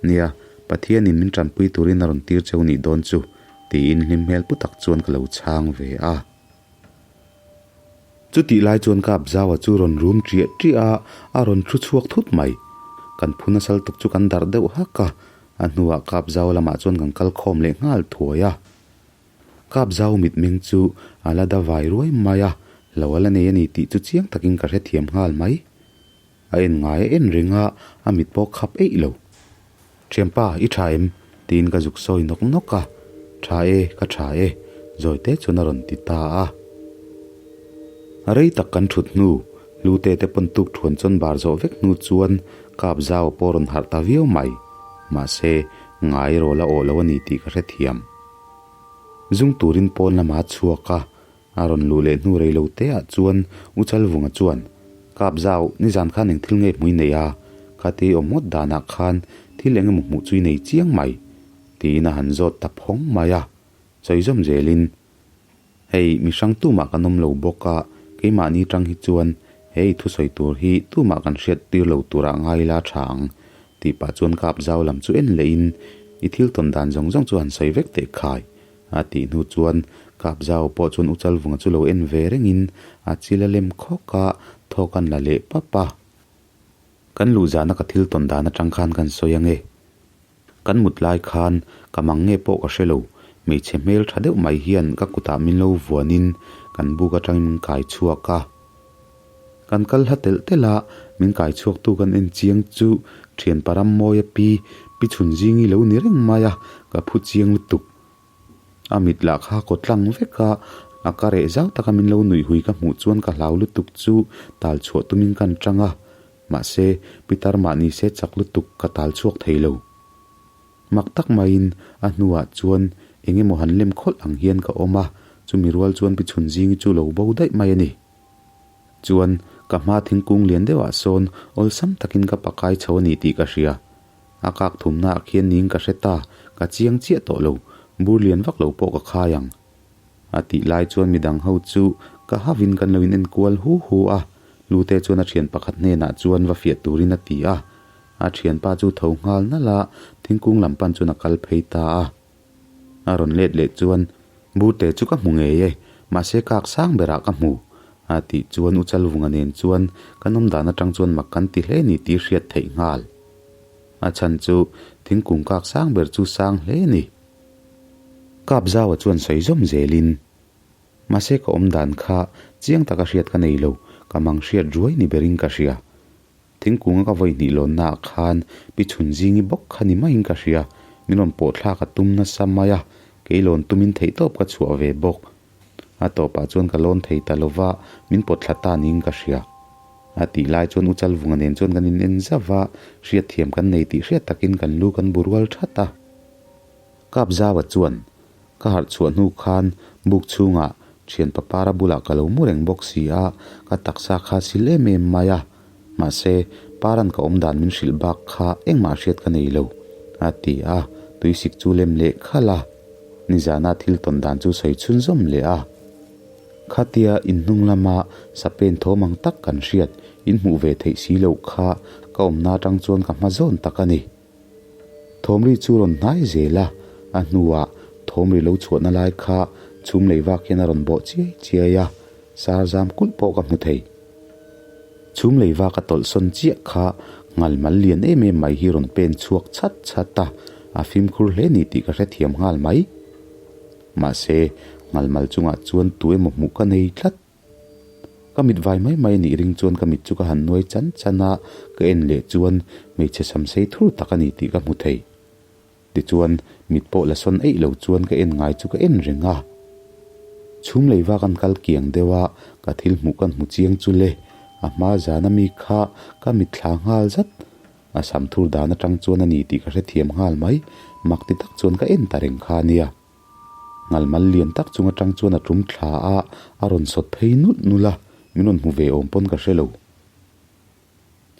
Nia, Pathianin min tanpui turin a rawn tir cheu nih dawn chu, tiin hlim hmel pu tak chuan ka lo chhang ve a. Chutih lai chuan ka Abzaua chu rawn rum ṭiah ṭiah a, a rawn thu chhuak thut mai. Kan phu nasal tuk chu kan darh deuh hak a, a hnuah ka Abzaua lamah chuan kan kal khawm leh nghal thuai a. Kap zau mitmeng chu a la da vai ruai mai a, lo a la nei a ni tih chu chiang takin ka hrethiam nghal mai. A en ngai a en reng a, a mit pawh khap eih lo. Thianpa, i tha em? tiin ka zuk sawi nawk nawk a. Tha e, ka tha e, zawi te chuan a rawn ti ta a. Rei tak kan thut hnu, Lute te pawn tuk thuan chuan bar zawh vek hnu chuan kap zau a pawh rawn harh ta viau mai. Mahse, ngai rawl a awh lo a ni tih ka hrethiam. Zung turin pawn lama a chhuak a, a rawn luh leh hnu rei lo te ah chuan U Chalvunga chuan, Kap zau, nizan khan eng thil nge hmui nei a? Khati awm ngawt danah khan thil eng emaw hmuh chu i nei chiang mai, tiin a han zawt ta phawng mai a. Sawi zawm zelin, Hei, mi hrang tumah kan awm lo bawk a, keimahni tang hi chuan hei thusawi tur hi tumah kan hriat tir lo turah ngai ila tha ang, tih pah chuan kap zau lam chu en lehin i thil tawn dan zawng zawng chu han sawi vek teh khai, a tih hnu chuan kap zau pawh chuan U Chalvunga chu lo en ve rengin a chil a lem khawk a, thawk an la leh pap a. Kan luh zana ka thil tawn dan atang khan kan sawi ange. Kan mut lai khan ka mang nge pawh ka hre lo, hmeichhe hmel tha deuh mai hian ka kutah min lo vuanin kan buk atangin min kai chhuak a. Kan kal hla telh telh a, min kai chhuaktu kan en chiang chu thian param mawi a pi, pi chhun zingi lo ni reng mai a, ka phu chiang lutuk. A mit lah kha kaw tlang vek a, a ka reh zau taka min lo nuih hui ka hmuh chuan ka hlau lutuk chu tal chhuah tumin kan tang a, Mahse, Pitar mahni se chak lutuk ka tal chhuak thei lo. Mak tak maiin a hnuah chuan eng emaw han lem khawlh ang hian ka awm a, chumi rual chuan pi chhun zingi chu lo bo daih mai a ni. Chuan, ka hma thingkung lian deuhah sawn awlsam takin ka pakai chho a ni tih ka hria. A kak thumnaah khian niin ka hre ta, ka chiang chiah tawh lo, bur lian vak lo pawh ka khai ang. A tih lai chuan midang ho chu ka havin kan lo in enkual hu hu a, Lute chuan a thian pakhat hnenah chuan va fiah turin a ti a. A thianpa chu tho nghal nalh a, thingkung lam pan chuan a kal phei ta a. A rawn let leh chuan, Burte chu ka hmu ngei e, mahse kak sang berah ka hmu, a tih chuan U Chalvunga nen chuan kan awm dan atang chuan mak kan ti hle ni tih hriat theih nghal. A chhan chu thingkung kak sang ber chu sang hle ni. Kap Zaua chuan sawi zawm zelin, Mahse ka awm dan kha chiang taka hriat ka nei lo, ka mang hriat ruai ni berin ka hria. Thingkunga ka vawi hnih lawnnaah khan pi chhun zingi bawk kha ni maiin ka hria, min rawn pawh thlak a tum nasa mai a, kei lawn tumin theihtawp ka chhuah ve bawk. A tawpah chuan ka lawn thei ta lova, min pawt thla ta niin ka hria. A tih lai chuan U Chalvunga nen chuan kan in en zauh va, hriatthiam kan nei tih hriat takin kan lu kan bu rual that a. Kap Zaua chuan, Ka harh chhuah hnu khan buk chhungah thian papara bulah ka lo mu reng bawk si a, ka taksa kha sil em em mai a. Mahse, Paran ka awm dan min hrilh bak kha engmah hriat ka nei lo, a ti a, tuisik chu lem leh khalh a. Nizana thil tawn dan chu sawi chhunzawm leh a. Khatia inhnung lama sapen thawm ang tak kan hriat, inhmuh ve theih si loh kha ka awmna atang chuan ka hma zawn tak a ni. Thawmri chu rawn hnai zel a, a hnuah thawmri lo chhuahna lai kha chhum lei vak hian a rawn bawh chiai chiai a, sar zam kulh pawh ka hmu thei. Chhum lei vak a tawlh sawn chiah kha ngal mal lian em em mai hi rawn pen chhuak chhat chhat a, a fimkhur hle ni tih ka hrethiam nghal mai. Mahse, ngal mal chungah chuan tu emaw hmuh ka nei tlat. Ka mit vai mai mai anih ring chuan ka mit chu ka han nuai chan chan a, ka en leh chuan hmeichhe samsei thur tak a ni tih ka hmu thei. Tichuan, mit pawh la sawn eih lo chuan ka en ngai chu ka en reng a. Chhum lei vak an kal kiang deuh a, ka thil hmuh kan hmu chiang chu le, a hma zan ami kha ka mit thla nghal zat. A sam thur dan atang chuan a ni tih ka hrethiam nghal mai, mak ti tak chuan ka en ta reng kha a nia. Ngalmal lian tak chung atang chuan a tum thla a, a rawn sawt phei nulh nulh a, min rawn hmu ve awm pawn ka hre lo.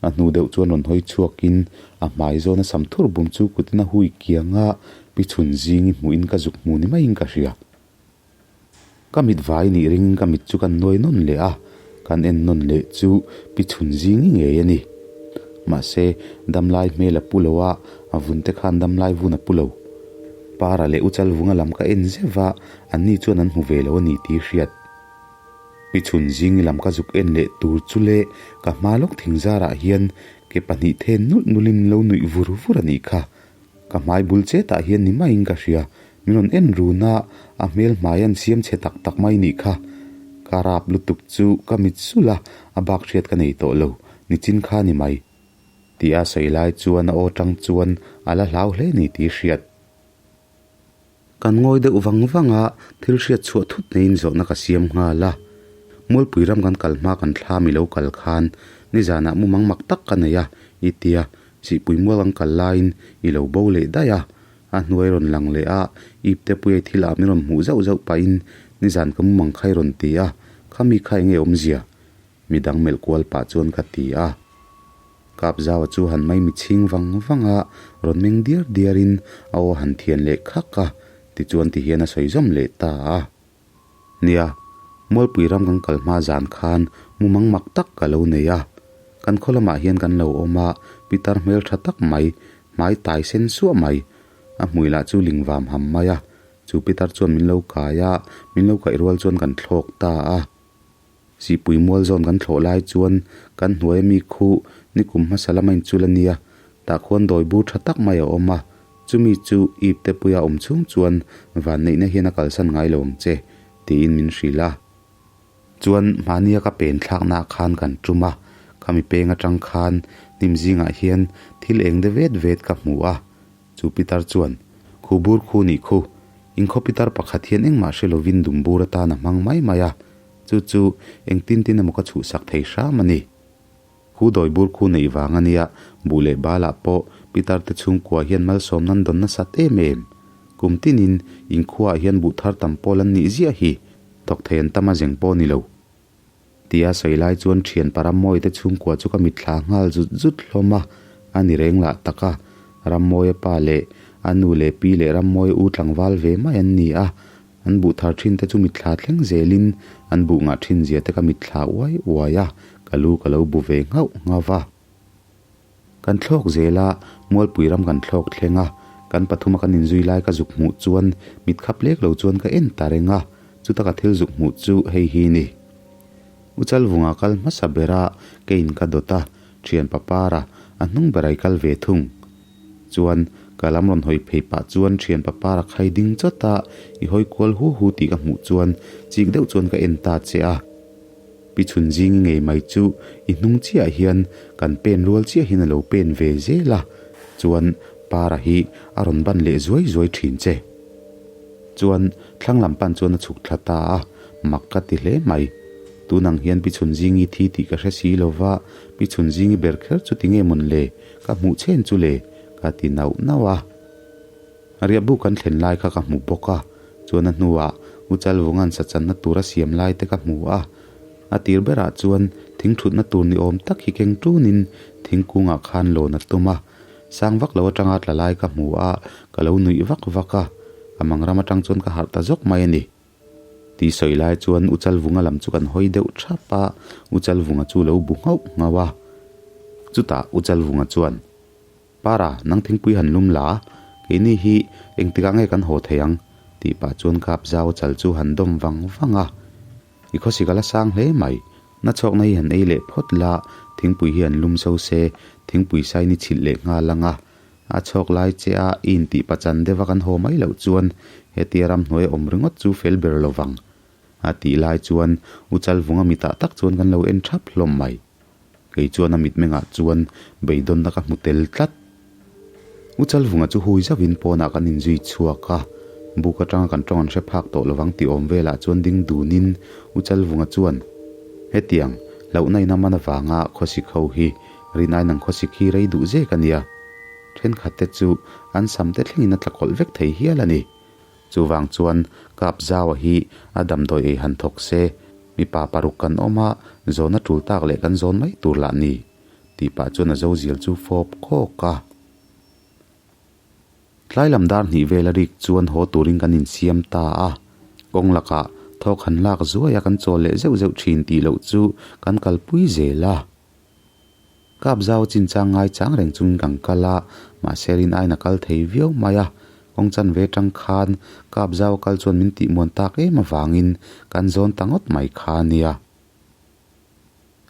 A hnu deuh chuan rawn hawi chhuakin a hmai zawn a sam thur bum chu kutin a hui kiang a, pi chhun zingi hmuhin ka zuk hmu ni maiin ka hria. Ka mit vai nih ringin ka mit chu kan nuai nawn leh a, kan en nawn leh chu pi chhun zingi ngei a ni. Mahse, damlai hmel a pu lo a, a vun te khan damlai vun a pu lo. Para leh U Chalvunga lam ka en zeuh a, anni chuan an hmu ve lo a ni tih hriat. Pi chhun zingi lam ka zuk en leh tur chu le ka hma lawk thing zarah hian ke pahnih then nulh nulhin min lo nuih vur vur a nih kha. Ka hmai bul chetah hian ni maiin ka hria, min rawn en run a, a hmel hmai an siam chhe tak tak mai nih kha. Ka rap lutuk chu ka mit sulh a, a bak hriat ka nei tawh lo, nichin kha ni mai. Tia sawi lai chuan a aw tang chuan a la hlau hle ni tih hriat. Kan ngawi deuh vang vang a, thil hriat chhuah thut neiin zawhna ka siam nghal a. Mualpui ram kan kal hma kan thlam i lo kal khan nizanah mumang mak tak ka nei a, i tia, Sihpui mual kan kal laiin i lo bo leh daih a, a hnuai rawn lang leh a, ip te puia i thil ah min rawn hmuh zauh zauh pahin nizan ka mumang kha i rawn ti a, khami kha enge awmzia? Midang melh kual pah chuan ka ti a. Kapzaua chu han mai mitchhing vang vang a, rawn meng diar diar in a aw han thian leh khak a, tichuan ti hian a sawi zawm leh ta a. Nia, Mualpui ram kan kal hma zan khan mumang mak tak ka lo nei a. Kan khaw lamah hian kan lo awm a, pitar hmel tha tak mai, hmai tai sen suah mai, a hmui lah chu ling vam ham mai a. Chu pitar chuan min lo kai a, min lo kaih rual chuan kan thlawk ta a. Sihpui mual zawn kan thlawh lai chuan kan hnuai ami khu nikum hmasa lama inchul a nia, tah khuan dawi bur tha tak mai a awm a, chumi chu ip te puia awm chhung chuan vanneihna hian a kalsan ngai lo ang che, tiin min hrilh a. Chuan hmahnia ka pen thlaknaah khan kan tum a, khami peng atang khan hnim zingah hian thil eng de vet vet ka hmu a, Chu pitar chuan, Khu bur khu nih khu, inkhaw pitar pakhat hian engmah hre lovin dum bur atan a hmang mai mai a, chu chu engtin tin emaw ka chhuhsak thei hram a ni. Khu dawi bur khu neih vang a nia, buh leh balah pawh pitar te chhungkua hian malsawm nan dawn nasat em em. Kum tinin inkhuaah hian buh thar tam pawl an nih ziah hi, thawk thei an tam a zeng pawh ni lo. Tia sawi lai chuan thian Paramawii te chhungkua chu ka mitthla nghal zut zut hlawm a, a ni reng lah tak a, Rammawia pa leh a nu leh pi leh Rammawia u tlangval ve mai an ni a, an buh thar thin te chu mitthla thleng zelin an buh ngah thin zia te ka mitthla uai uai a, ka lu ka lo bu ve nghauh nghauh va. Kan thlawk zel a, Mualpui ram kan thlawk thleng a, kan pathuma kan inzui lai ka zuk hmuh chuan mit khap lek lo chuan ka en ta reng a, chuta ka thil zuk hmuh chu hei hi ni. U Chalvunga kal hmasa ber a, keiin ka dawt a, thian papara a hnung ber ai kal ve thung. Chuan ka lam rawn hawi phei pah chuan thian papara khai ding chawt a, i hawi kual hu hu tih ka hmuh chuan chik deuh chuan ka en ta che a. Pi chhun zingi ngei mai chu i hnung chiah hian kan pen rual chiah hian a lo pen ve zel a, chuan Para hi a rawn ban leh zuai zuai thin che. Chuan thlang lam pan chuan a chhuk thla ta a, mak ka ti hle mai. Tunang hian Pi chhun zingi thi tih ka hre si lo va, Pi chhun zingi ber kher chu ti nge mawn le, ka hmuh chen chu le, ka ti nauh nauh a. Riahbu kan thlen lai kha ka hmu bawk a, chuan a hnuah U Chalvunga'n sachanna tur a siam lai te ka hmu a. A tir berah chuan thing thutna tur ni awm tak hi keng tunin thingkungah khan lawn a tum a. Sang vak lo atanga tla lai ka hmu a, ka lo nuih vak vak a. A mangram atang chuan ka harh ta zawk mai a ni. Tih sawi lai chuan U Chalvunga lam chu kan hawi deuh thap a, U Chalvunga chu lo bu nghauh nghauh a. Chutah U Chalvunga chuan. Para, nang thingpui han lum la, keini hi engtikah nge kan haw thei ang? tih pah chuan kap zau chal chu han dawm vang vang a. I khawsik a la sang hle mai, na chhawkna hi han ei leh phawt la, thingpui hi han lum so se, thingpui sain i chhilh leh nghal ang a. A chhawk lai che a i intih pachan deuh a kan haw mai loh chuan hetia ramhnuai a awm ringawt chu fel ber lo vang. A tih lai chuan U Chalvunga mitah tak chuan kan lo en thap hlawm mai. Kei chuan a mitmengah chuan beidawnna ka hmu tel tlat. U Chalvunga chu hui zauhin pawnah kan inzui chhuak a, buk atanga kan tawng an hre phak tawh lovang tih awm velah chuan ding dunin U Chalvunga chuan, Hetiang, hlauhna in a man avanga khawsik ho hi rinai nang khawsik hi rei duh zek a nia. Thenkhat te chu an sam te thlengin a tla kawlh vek thei hial a ni. Chuvang chuan Kap Zaua hi a damdawi ei han thawk se, mipa paruk kan awm a, zawn a tul tak leh kan zawn mai tur lah ni, tih pah chuan a zozial chu fawp khawk a. Tlai lam dar hnih vel a rik chuan haw turin kan insiam ta a, kawng lakah thawk han lak zuai a kan chawl leh zeuh zeuh thin tih loh chu kan kalpui zel a. Kap zau chinchang ngai chang reng chungin kan kal a, mahse rin aiin a kal thei viau mai a. Kawng chan ve tang khan kap zau a kal chuan min tih muan tak em avangin kan zawn ta ngawt mai kha a nia.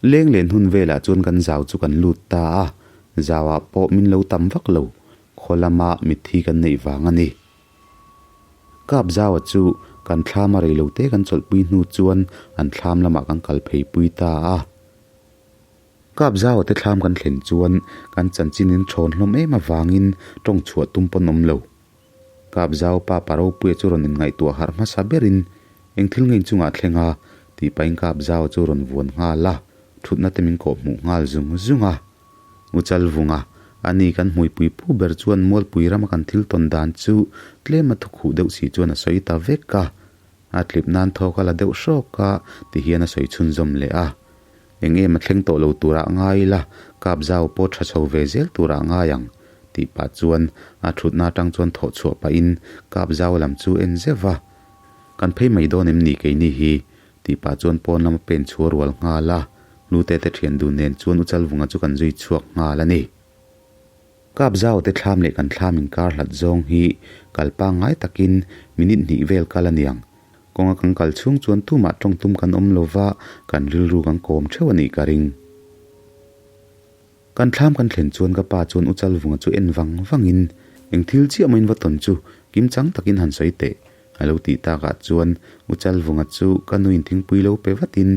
Leng len hun velah chuan kan zau chu kan lut ta a, zauah pawh min lo tam vak lo, khaw lama mitthi kan neih vang a ni. Kap zaua chu kan thlam a reilote kan chawlhpui hnu chuan an thlam lamah kan kal phei pui ta a. Kap zau te thlam kan thlen chuan kan chanchin in thawn hlawm em avangin tawng chhuah tum pawn awm lo. Kap zau pa pa ropuia chu rawn inngaihtuah harh hmasa berin eng thil nge inchungah thleng a Tih pahin Kapzau chu rawn vuan nghal a, thutna te min kawh hmuh nghal zung zung a. U Chalvunga, a ni kan hmuipui pu ber chuan Mualpui rama kan thil tawn dan chu tlem a thukhuh deuh si chuan a sawi ta vek a. A tlip nan thawk a la deuh hrawk a, ti hian a sawi chhunzawm leh a. Eng em a thleng tawh lo turah ngai ila, Kapzau pawh tha chho ve zel turah ngai ang, tih pah chuan a thutna atang chuan thawh chhuah pahin Kapzau lam chu en zeuh a. Kan phei mai dawn em ni keini hi? tih pah chuan pawn lama pen chhuah rual nghal a, Hlute te thian dun nen chuan U Chalvunga chu kan zui chhuak nghal a ni. Kap zau te thlam leh kan thlam inkar hlat zawng hi kal pangngai takin minute hnih vel kal a niang. Kawnga kan kal chhung chuan tumah tawng tum kan awm lova, kan rilru kan kawm theuh a nih ka ring. Kan thlam kan thlen chuan ka pa chuan U Chalvunga chu en vang vangin, Eng thil chiah maw in va tawn chu, kim chang takin han sawi teh, a lo tih takah chuan U Chalvunga chu ka nuin thingpui lo pe vatin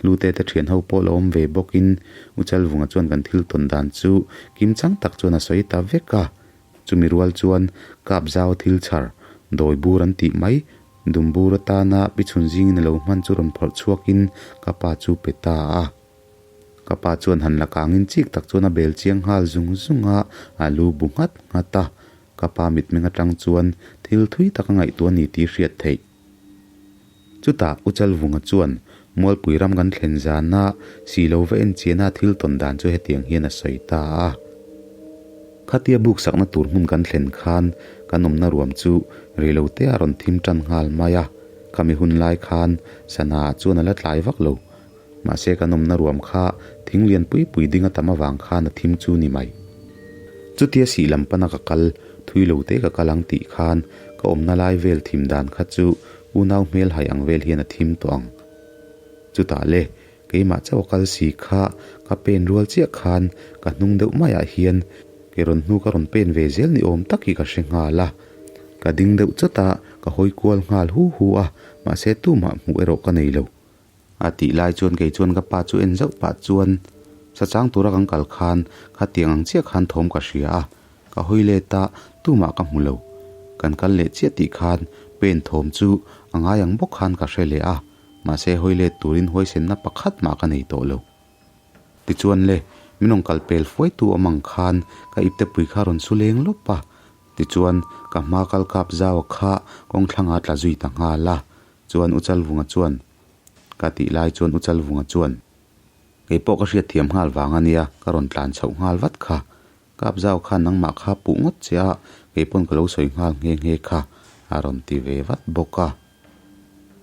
Hlute te thian ho pawh lo awm ve bawkin U Chalvunga chuan kan thil tawn dan chu kim chang tak chuan a sawi ta vek a. Chumi rual chuan kap zau thil chhar, dawi bur an tih mai, dum bur atana pi chhun zingin a lo hman chu rawn phawrh chhuakin ka pa chu pe ta a. Ka pa chuan han la kangin chik tak chuan a bel chiang nghal zung zung a, a lu bu nghat nghat a. Ka pa mitmeng atang chuan thil thui tak a ngaihtuah a ni tih hriat theih. Chutah U Chalvunga chuan Mualpui ram kan thlen zana si lo va en chiana thil tawn dan chu hetiang hian a sawi ta a. Khatia buk sakna tur hmun kan thlen khan kan awmna ruam chu reilote a rawn thim tan nghal mai a. Khami hun lai khan sana chuan a la tlai vak lo. Mahse kan awmna ruam kha thing lian pui pui ding a tam avang khan a thim chu ni mai. Chutia sih lam pana ka kal, thui lo te ka kal ang tih khan ka awmna lai vel thim dan kha chu unau hmel hai ang vel hian a thim tawh ang. Chutah le, keimah chauh a kal si kha ka pen rual chiah khan ka hnung deuh maiah hian ke rawn hnu ka rawn pen ve zel ni awm tak hi ka hre nghal a. Ka ding deuh chawt a, ka hawi kual nghal hu hu a, mahse tumah hmuh erawh ka nei lo. A tih lai chuan kei chuan ka pa chu en zauh pah chuan sachang tura kan kal khan khatiang ang chiah khan thawm ka hria a, ka hawi let a, tumah ka hmu lo. Kan kal leh chiah tih khan pen thawm chu a ngai ang bawk khan ka hre leh a, mahse hawi let turin huaisenna pakhat mah ka nei tawh lo. Tichuan le, min rawn kal pel fuaitu awm ang khan ka iptepui kha rawn su leng lawp a, tichuan ka hma kal kap zau kha kawng thlangah tla zui ta nghal a, Chuan U Chalvunga chuan, Ka tih lai chuan U Chalvunga chuan, Kei pawh ka hriat thiam nghal vang a nia, ka rawn tlan chhoh nghal vat kha. Kap zau khan nangmah kha puh ngawt che a, kei pawn ka lo sawi nghal nghe nghe kha, a rawn ti ve vat bawk a.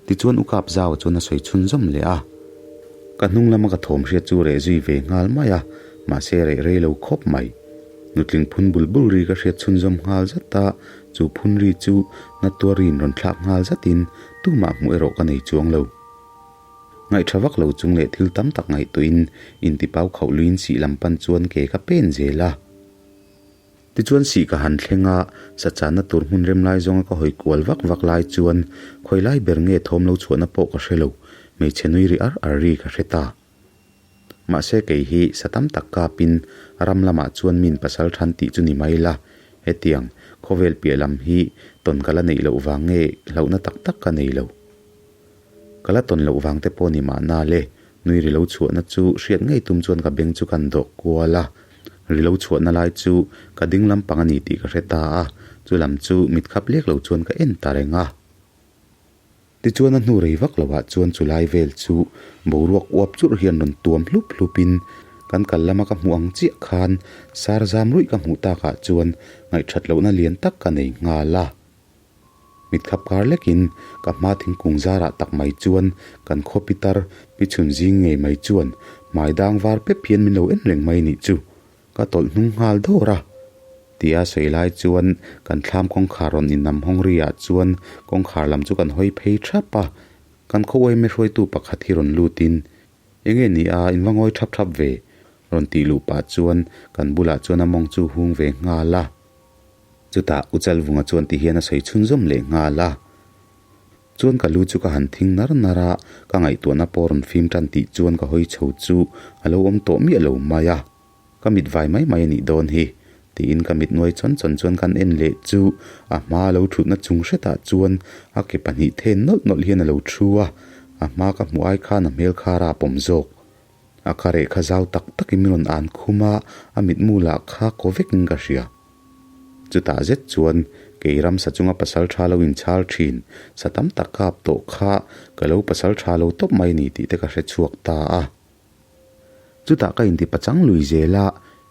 Tichuan U Kap Zau chuan a sawi chhunzawm leh a. Ka hnung lama ka thawm hriat chu reh zui ve nghal mai a, mahse reh rei lo khawp mai. Nutling phun bul bul ri ka hriat chhunzawm nghal zat a, chu phun ri chu Natuar riin rawn thlak nghal zatin tumah hmuh erawh ka nei chuang lo. Ngaihṭha vak lo chung leh thil tam tak ngaihtuahin intipau khauh luiin sih lam pan chuan ke ka pen zel a. Tichuan sih ka han thleng a, sachanna tur hmun rem lai zawnga ka hawi kual vak vak lai chuan khawi lai ber nge thawm lo chhuahna pawh ka hre lo, hmeichhe nui ri ar ar ri ka hre ta. Mahse kei hi sa tam tak kapin ram lamah chuan min pasal than tih chu ni mai la, hetiang khawvel piah lam hi tawn ka la neih loh vang nge hlauhna tak tak ka nei lo. Ka la tawn loh vang te pawh ni mahna le, nui ri lo chhuahna chu hriat ngei tum chuan ka beng chu kan dawh kual a, ri lo chhuahna lai chu ka ding lampang a ni tih ka hre ta a, chu lam chu mit khap lek lo chuan ka en ta reng a. Tichuan a hnu rei vak loah chuan chu lai vel chu boruak uap churh hian rawn tuam hlup hlupin kan kal lama ka hmuh ang chiah khan sar zam ruih ka hmuh takah chuan ngaihthat lohna lian tak ka nei nghal a. Mitkhap kar lekin ka hma thingkung zarah tak mai chuan kan khaw pitar pi chhun zing ngei mai chuan hmai dang var pep hian min lo en reng mai nih chu. Ka tawlh hnung nghal dawr a. Tia sawi lai chuan kan thlam kawngkhar rawn innam hawng ri ah chuan kawngkhar lam chu kan hawi phei thap a. Kan khaw uaime hruaitu pakhat hi rawn lut in, Enge ni a, in va ngawi thap thap ve? rawn tih luh pah chuan kan bulah chuan a mawng chu hung ve nghal a. Chutah U Chalvunga chuan ti hian a sawi chhunzawm leh nghal a. Chuan ka lu chu ka han thing nar nar a, ka ngaihtuahna pawh rawn fim tan tih chuan ka hawi chho chu a lo awm tawh miah lo mai a. Ka mit vai mai mai a nih dawn hi, tiin ka mit nuai chawn chawn chuan kan en leh chu a hma a lo thutna chung hretah chuan a ke pahnih then nawlh nawlh hian a lo thu a, A hma ka hmuh ai khan a hmel kha a rap awm zawk. A ka reh kha zau tak takin min rawn an khum a, a mitmu lah kha kaw vekin ka hria. Chutah zet chuan kei ramsa chunga pasal tha lo inchhal thin, sa tam tak kap tawh kha ka lo pasal tha lo tawp mai ni tih te ka hre chhuak ta a. Chutah ka inti pachang lui zel a,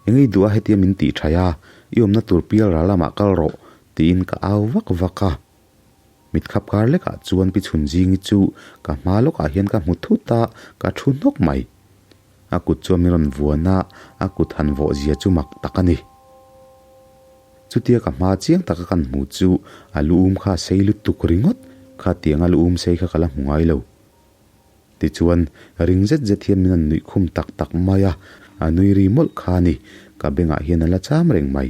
Engei duh a hetia min tih thaih a, i awmna tur pial ral lamah kal rawh, tiin ka au vak vak a. Mitkhap kar lekah chuan Pi Chhunzingi chu ka hma lawkah hian ka hmu thut a, ka thu hnawk mai. A kut chuan min rawn vuan a, a kut han vawh zia chu mak tak a ni. Chutia ka hma chiang taka kan hmu chu a lu um kha a sei lutuk ringawt, khatianga lu um sei kha ka la hmu ngai lo. Tichuan, ring zet zet hian min han nuih khum tak tak mai a, a nui ri mawlh kha a ni, ka bengah hian a la cham reng mai.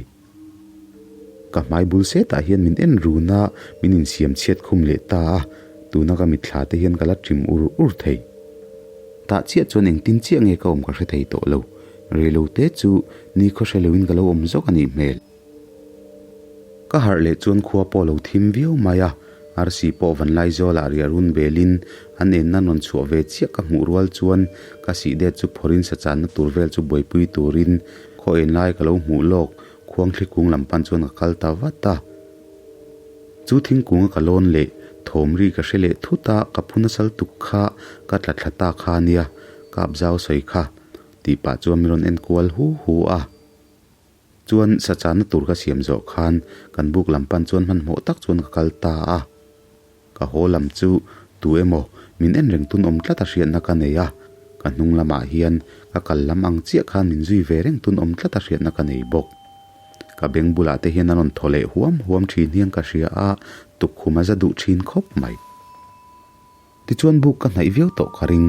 Ka hmai bul setah hian min en run a, min insiam chhiat khum leh ta a, tuna ka mitthla te hian ka la ṭim ur ur thei. Tah chiah chuan engtin chiah nge ka awm ka hre thei tawh lo, reilo te chu ni khaw hre loin ka lo awm zawk a nih hmel. Ka harh leh chuan khua pawh lo thim viau mai a, arsi pawh Vanlaizawlah riah run belin an enna rawn chhuah ve chiah ka hmuh rual chuan ka sih det chu phawrhin sachanna tur vel chu buaipui turin khaw en lai ka lo hmuh lawk khuangthli kung lam pan chuan ka kal ta vat a. Chu thingkunga ka lawn leh thawm ri ka hre leh thut a, ka phu nasal tuk kha ka tla thla ta kha nia, kap zau sawi kha tih pah chuan min rawn en kual hu hu a. Chuan sachana tur ka siam zawh khan kan buk lam pan chuan hmanhmawh tak chuan ka kal ta a. Ka haw lam chu tu emaw min en reng tun awm tlat a hriatna ka nei a, ka hnung lamah hian ka kal lam ang chiah khan min zui ve reng tun awm tlat a hriatna ka nei bawk. Ka beng bulah te hian a rawn thaw leh huam huam thin hian ka hria a, tukkhum a za duh thin khawp mai. Tichuan buk ka hnaih viau tawh ka ring,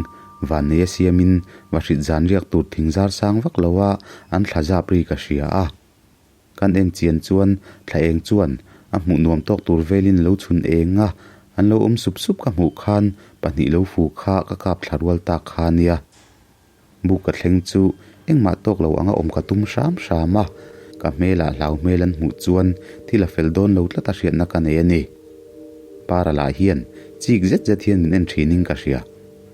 vannei a siamin vahrit zan riak tur thing zar sang vak lo a an thla zap ri ka hria a. Kan en chian chuan thla eng chuan a hmuh nuam tawk tur velin lo chhun eng a, an lo awm sup sup ka hmuh khan pahnih lo fu kha ka kap thla rual tak kha nia. Buk ka thleng chu engmah tawk lo anga awm ka tum hram hram a, ka hmelah hlau hmel an hmuh chuan thil a fel dawn lo tlat a hriatna ka nei a ni. Para lah hian chik zet zet hian min en thinin ka hria.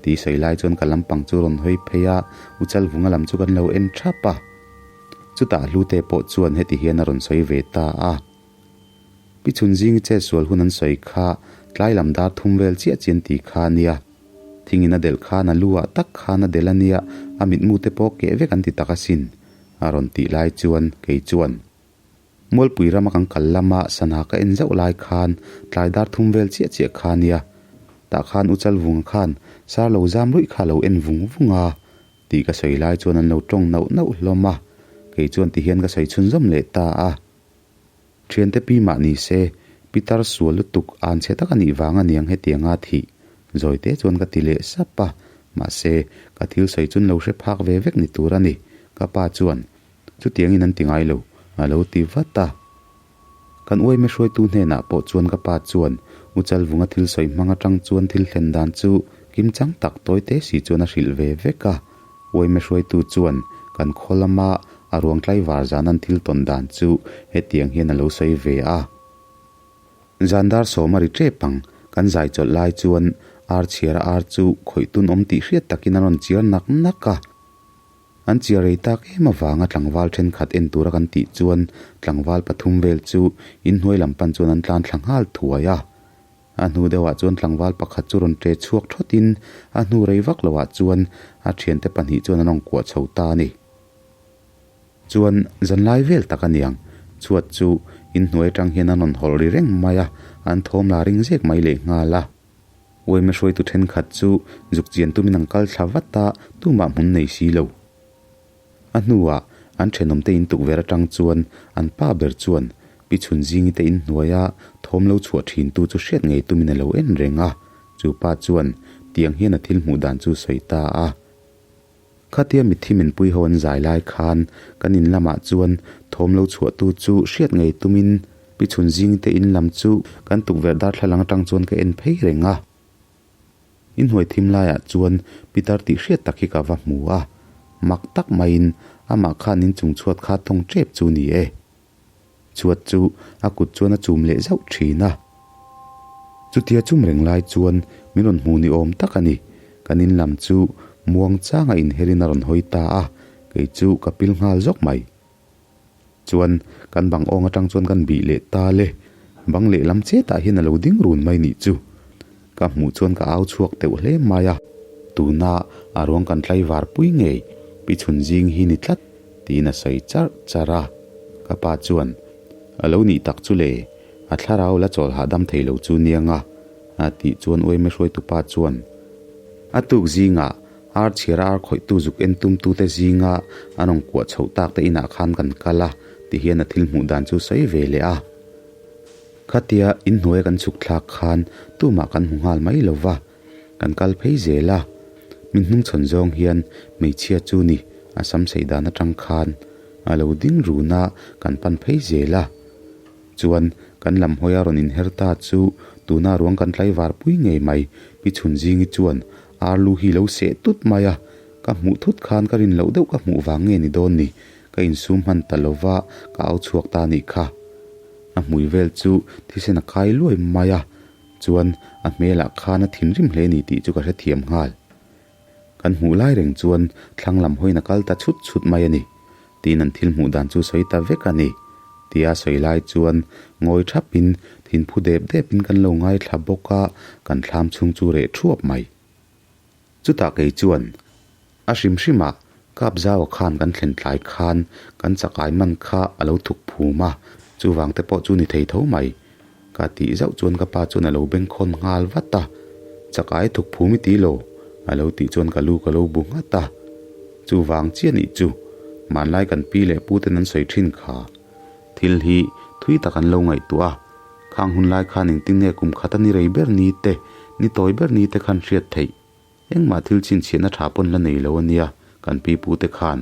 Tih sawi lai chuan ka lampang chu rawn hawi phei a, Uchalvunga lam chu kan lo en thap a. Chutah Hlute pawh chuan heti hian a rawn sawi ve ta a. Pi Chhunzingi che sual hun an sawi kha tlai lam dar thum vel chiah chian ti kha a nia. Thingin a delh khan a lu ah tak khan a delh a nia, a mitmu te pawh keh vek an ti tak asin, a rawn tih lai chuan kei chuan Mualpui rama kan kal lama sana ka en zauh lai khan tlai dar thum vel chiah chiah kha a nia. Tah khan U Chalvunga khan sar lo zam ruih kha a lo en vung vung a. Tih ka sawi lai chuan an lo tawng nauh nauh hlawm a, kei chuan ti hian ka sawi chhunzawm leh ta a. Thiante pi mah ni se, Pitar sual lutuk an chhe tak a nih vang a niang hetianga thih zawi te chuan ka ti leh sap a, mahse, ka thil sawi chun lo hre phak ve vek ni tur a ni, ka pa chuan chutiangin an ti ngai lo, a lo ti vat a. Kan uaime hruaitu hnenah pawh chuan ka pa chuan U Chalvunga thil sawi hmang atang chuan thil thlen dan chu kimchang tak tawi te si chuan a hrilh ve vek a. Uaime hruaitu chuan kan khaw lama a ruang tlaivar zan an thil tawn dan chu hetiang hian a lo sawi ve a. Zan dar sawm a ri tep ang, kan zai chawlh lai chuan ar chhiara ar chu khawih tun awm tih hriat takin a rawn chiar nak nak a. An chiar rei tak em avanga tlangval thenkhat en tura kan tih chuan tlangval pathum vel chu inhnuai lam pan chuan an tlan thla nghal thuai a. A hnu deuhah chuan tlangval pakhat chu rawn ṭe chhuak thawtin a hnu rei vak loah chuan a ṭhiante pahnih chuan an rawn kuah chho ta a ni. Chuan zanlai vel tak a niang, chhuat chu inhnuai atang hian an rawn hawlh ri reng mai a, an thawm la ring zek mai lehnghal a. Uaime hruaitu thenkhat chu zuk chian tumin an kal thla vat a, tumah hmun nei si lo. A hnuah an thenawmte in tukverh atang chuan an pa ber chuan Pi Chhunzingi te in hnuaia thawm lo chhuah thintu chu hriat ngei tumin a lo en reng a, chu pa chuan tiang hian a thil hmuh dan chu sawi ta a. Khatia mitthi minpui ho an zai lai khan kan in lamah chuan thawm lo chhuahtu chu hriat ngei tumin Pi Chhunzingi te in lam chu kan tukverh darthlalang atang chuan ka en phei reng a. Inhnuai thim laiah chuan Pitar tih hriat tak hi ka va hmu a, mak tak maiin amah khan inchung chhuat kha tawng tep chu ni e. Chhuat chu a kut chuan a chum leh zauh thin a. Chutia chum reng lai chuan min rawn hmu ni awm tak a ni. Kan in lam chu muang changa inherin a rawn hawi ta a, kei chu ka pil nghal zawk mai. Chuan kan bang awng atang chuan kan bih leh ta le, bang lehlam chetah hian a lo ding run mai nih chu. Ka hmuh chuan ka au chhuak teuh hle mai a, tuna a ruang kan tlaivar pui ngei, pi chhun zing hi ni tlat, tiin a sawi charh charh a. Ka pa chuan, A lo nih tak chu le, a thlarau la chawl hahdam thei lo chu niang a, a tih chuan uaime hruaitupa chuan, A tuk zingah ar chhiar ar khawihtu zuk en tumtute zinga an rawn kuah chhoh tak te inah khan kan kal a, ti hian a thil hmuh dan chu sawi ve leh a. Khatia inhnuaia kan chhuk thlak khan tumah kan hmu nghal mai lo va, kan kal phei zel a. Min hnungchhawn zawng hian hmeichhia chu ni a sam sei dan atang khan a lo ding run a, kan pan phei zel a. Chuan kan lam hawia rawn inher ta chu tuna ruang kan tlaivar pui ngei mai Pi Chhunzingi chuan ar lu hi lo seh tut mai a, ka hmuh thut khan ka rin loh deuh ka hmuh vang nge ni dawn ni, ka insum hman ta lo va, ka au chhuak ta nih kha. A hmui vel chu thisen a kai luai mai a, chuan a hmelah khan a thinrim hle ni tih chu ka hrethiam nghal. Kan hmuh lai reng chuan thlang lam hawiin a kal ta chhut chhut mai a ni, tiin an thil hmuh dan chu sawi ta vek a ni. Tia sawi lai chuan ngawi thapin thinphu dep depin kan lo ngaithla bawk a, kan thlam chhung chu reh thuap mai. Chutah kei chuan a hrim hrimah kap zau a khan kan thlen tlai khan kan chakai man kha a lo thuk phum a, chuvang te pawh chu ni thei tho mai. Ka tih zauh chuan ka pa chuan a lo bengkhawn nghal vat a, Chakai thuk phum i ti lo, a lo tih chuan ka lu ka lo bu nghat a. Chuvang chiah nih chu hmanlai kan pi leh pu ten an sawi thin kha. Thil hi thui tak an lo ngaihtuah a, khang hun lai khan engtin nge kum khat a ni rei ber ni te, ni tawi ber ni te khan hriat theih. Engmah thil chhinchhiahna tha pawn la nei lo a nia kan pi pu te khan.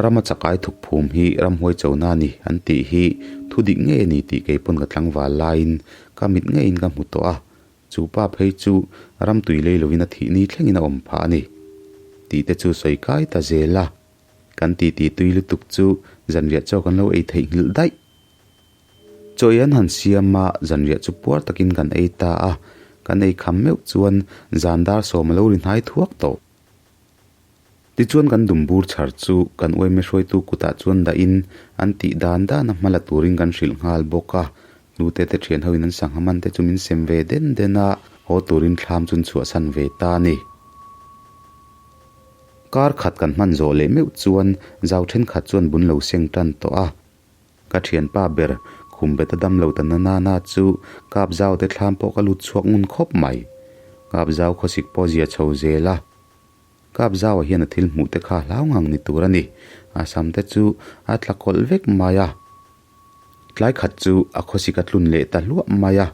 Rama chakai thuk phum hi ramhuai chona a ni an tih hi thu dik ngei a ni tih kei pawn ka tlangval laiin ka mit ngeiin ka hmu tawh a, chu pa phei chu ram tui lei lovin a thih ni thlengin a awm phah a ni tih te chu sawi kai ta zel a, kan titi tui lutuk chu zanriah chaw kan lo ei theihnghilh daih. Chawi an han siam a, zanriah chu puar takin kan ei ta a, kan ei kham meuh chuan zan dar sawm a lo ri hnai thuak tawh. Tichuan kan dumbur chhar chu kan uaime hruaitu kutah chuan dahin an tih dan dan a hmala turin kan hrilh nghal bawk a, hnute te thian hoin an sangha man te chu min sem ve den den a, haw turin thlam chu an chhuahsan ve ta a ni. Kar khat kan hman zawh leh meuh chuan zau thenkhat chuan bun lo seng tan tawh a. Ka thianpa ber khum bet a dam lo ta na na na chu kap zau te thlam pawh ka lut chhuak ngun khawp mai. Kap zau khawsik pawh zia chho zel a. Kap zau ah hian a thil hmuh te kha hlau ngang ni tur a ni. A sam te chu a tla kawlh vek mai a. Tlai khat chu a khawsik a tlun leh ta hluah mai a.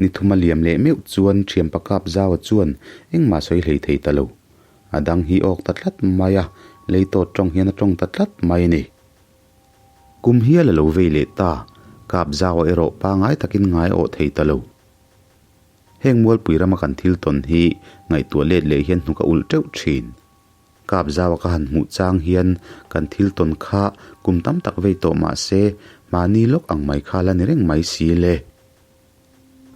Ni thum a liam leh meuh chuan thianpa kap zau ah chuan engmah sawi hlei thei ta lo. A dang hi awk ta tlat mai a, lei tawt tawng hian a tawng ta tlat mai a ni. Kum hial a lo vei leh ta, kap zau erawh pangai takin ngai awh thei ta lo. Heng Mualpui rama kan thil tawn hi ngaihtuah let leh hian hnuk a ulh teuh thin. Kap zaua ka han hmuh chang hian kan thil tawn kha kum tam tak vei tawh mah se mahni lawk ang mai kha la ni reng mai si le.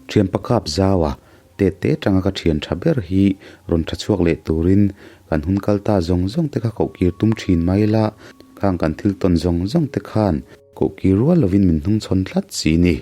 Thianpa kap zaua tet te tanga ka thian tha ber hi rawn tha chhuak leh turin kan hun kal ta zawng zawng te kha koh kir tum thin mai la, khang kan thil tawn zawng zawng te khan koh kir rual lovin min hnungchhawn tlat si ni.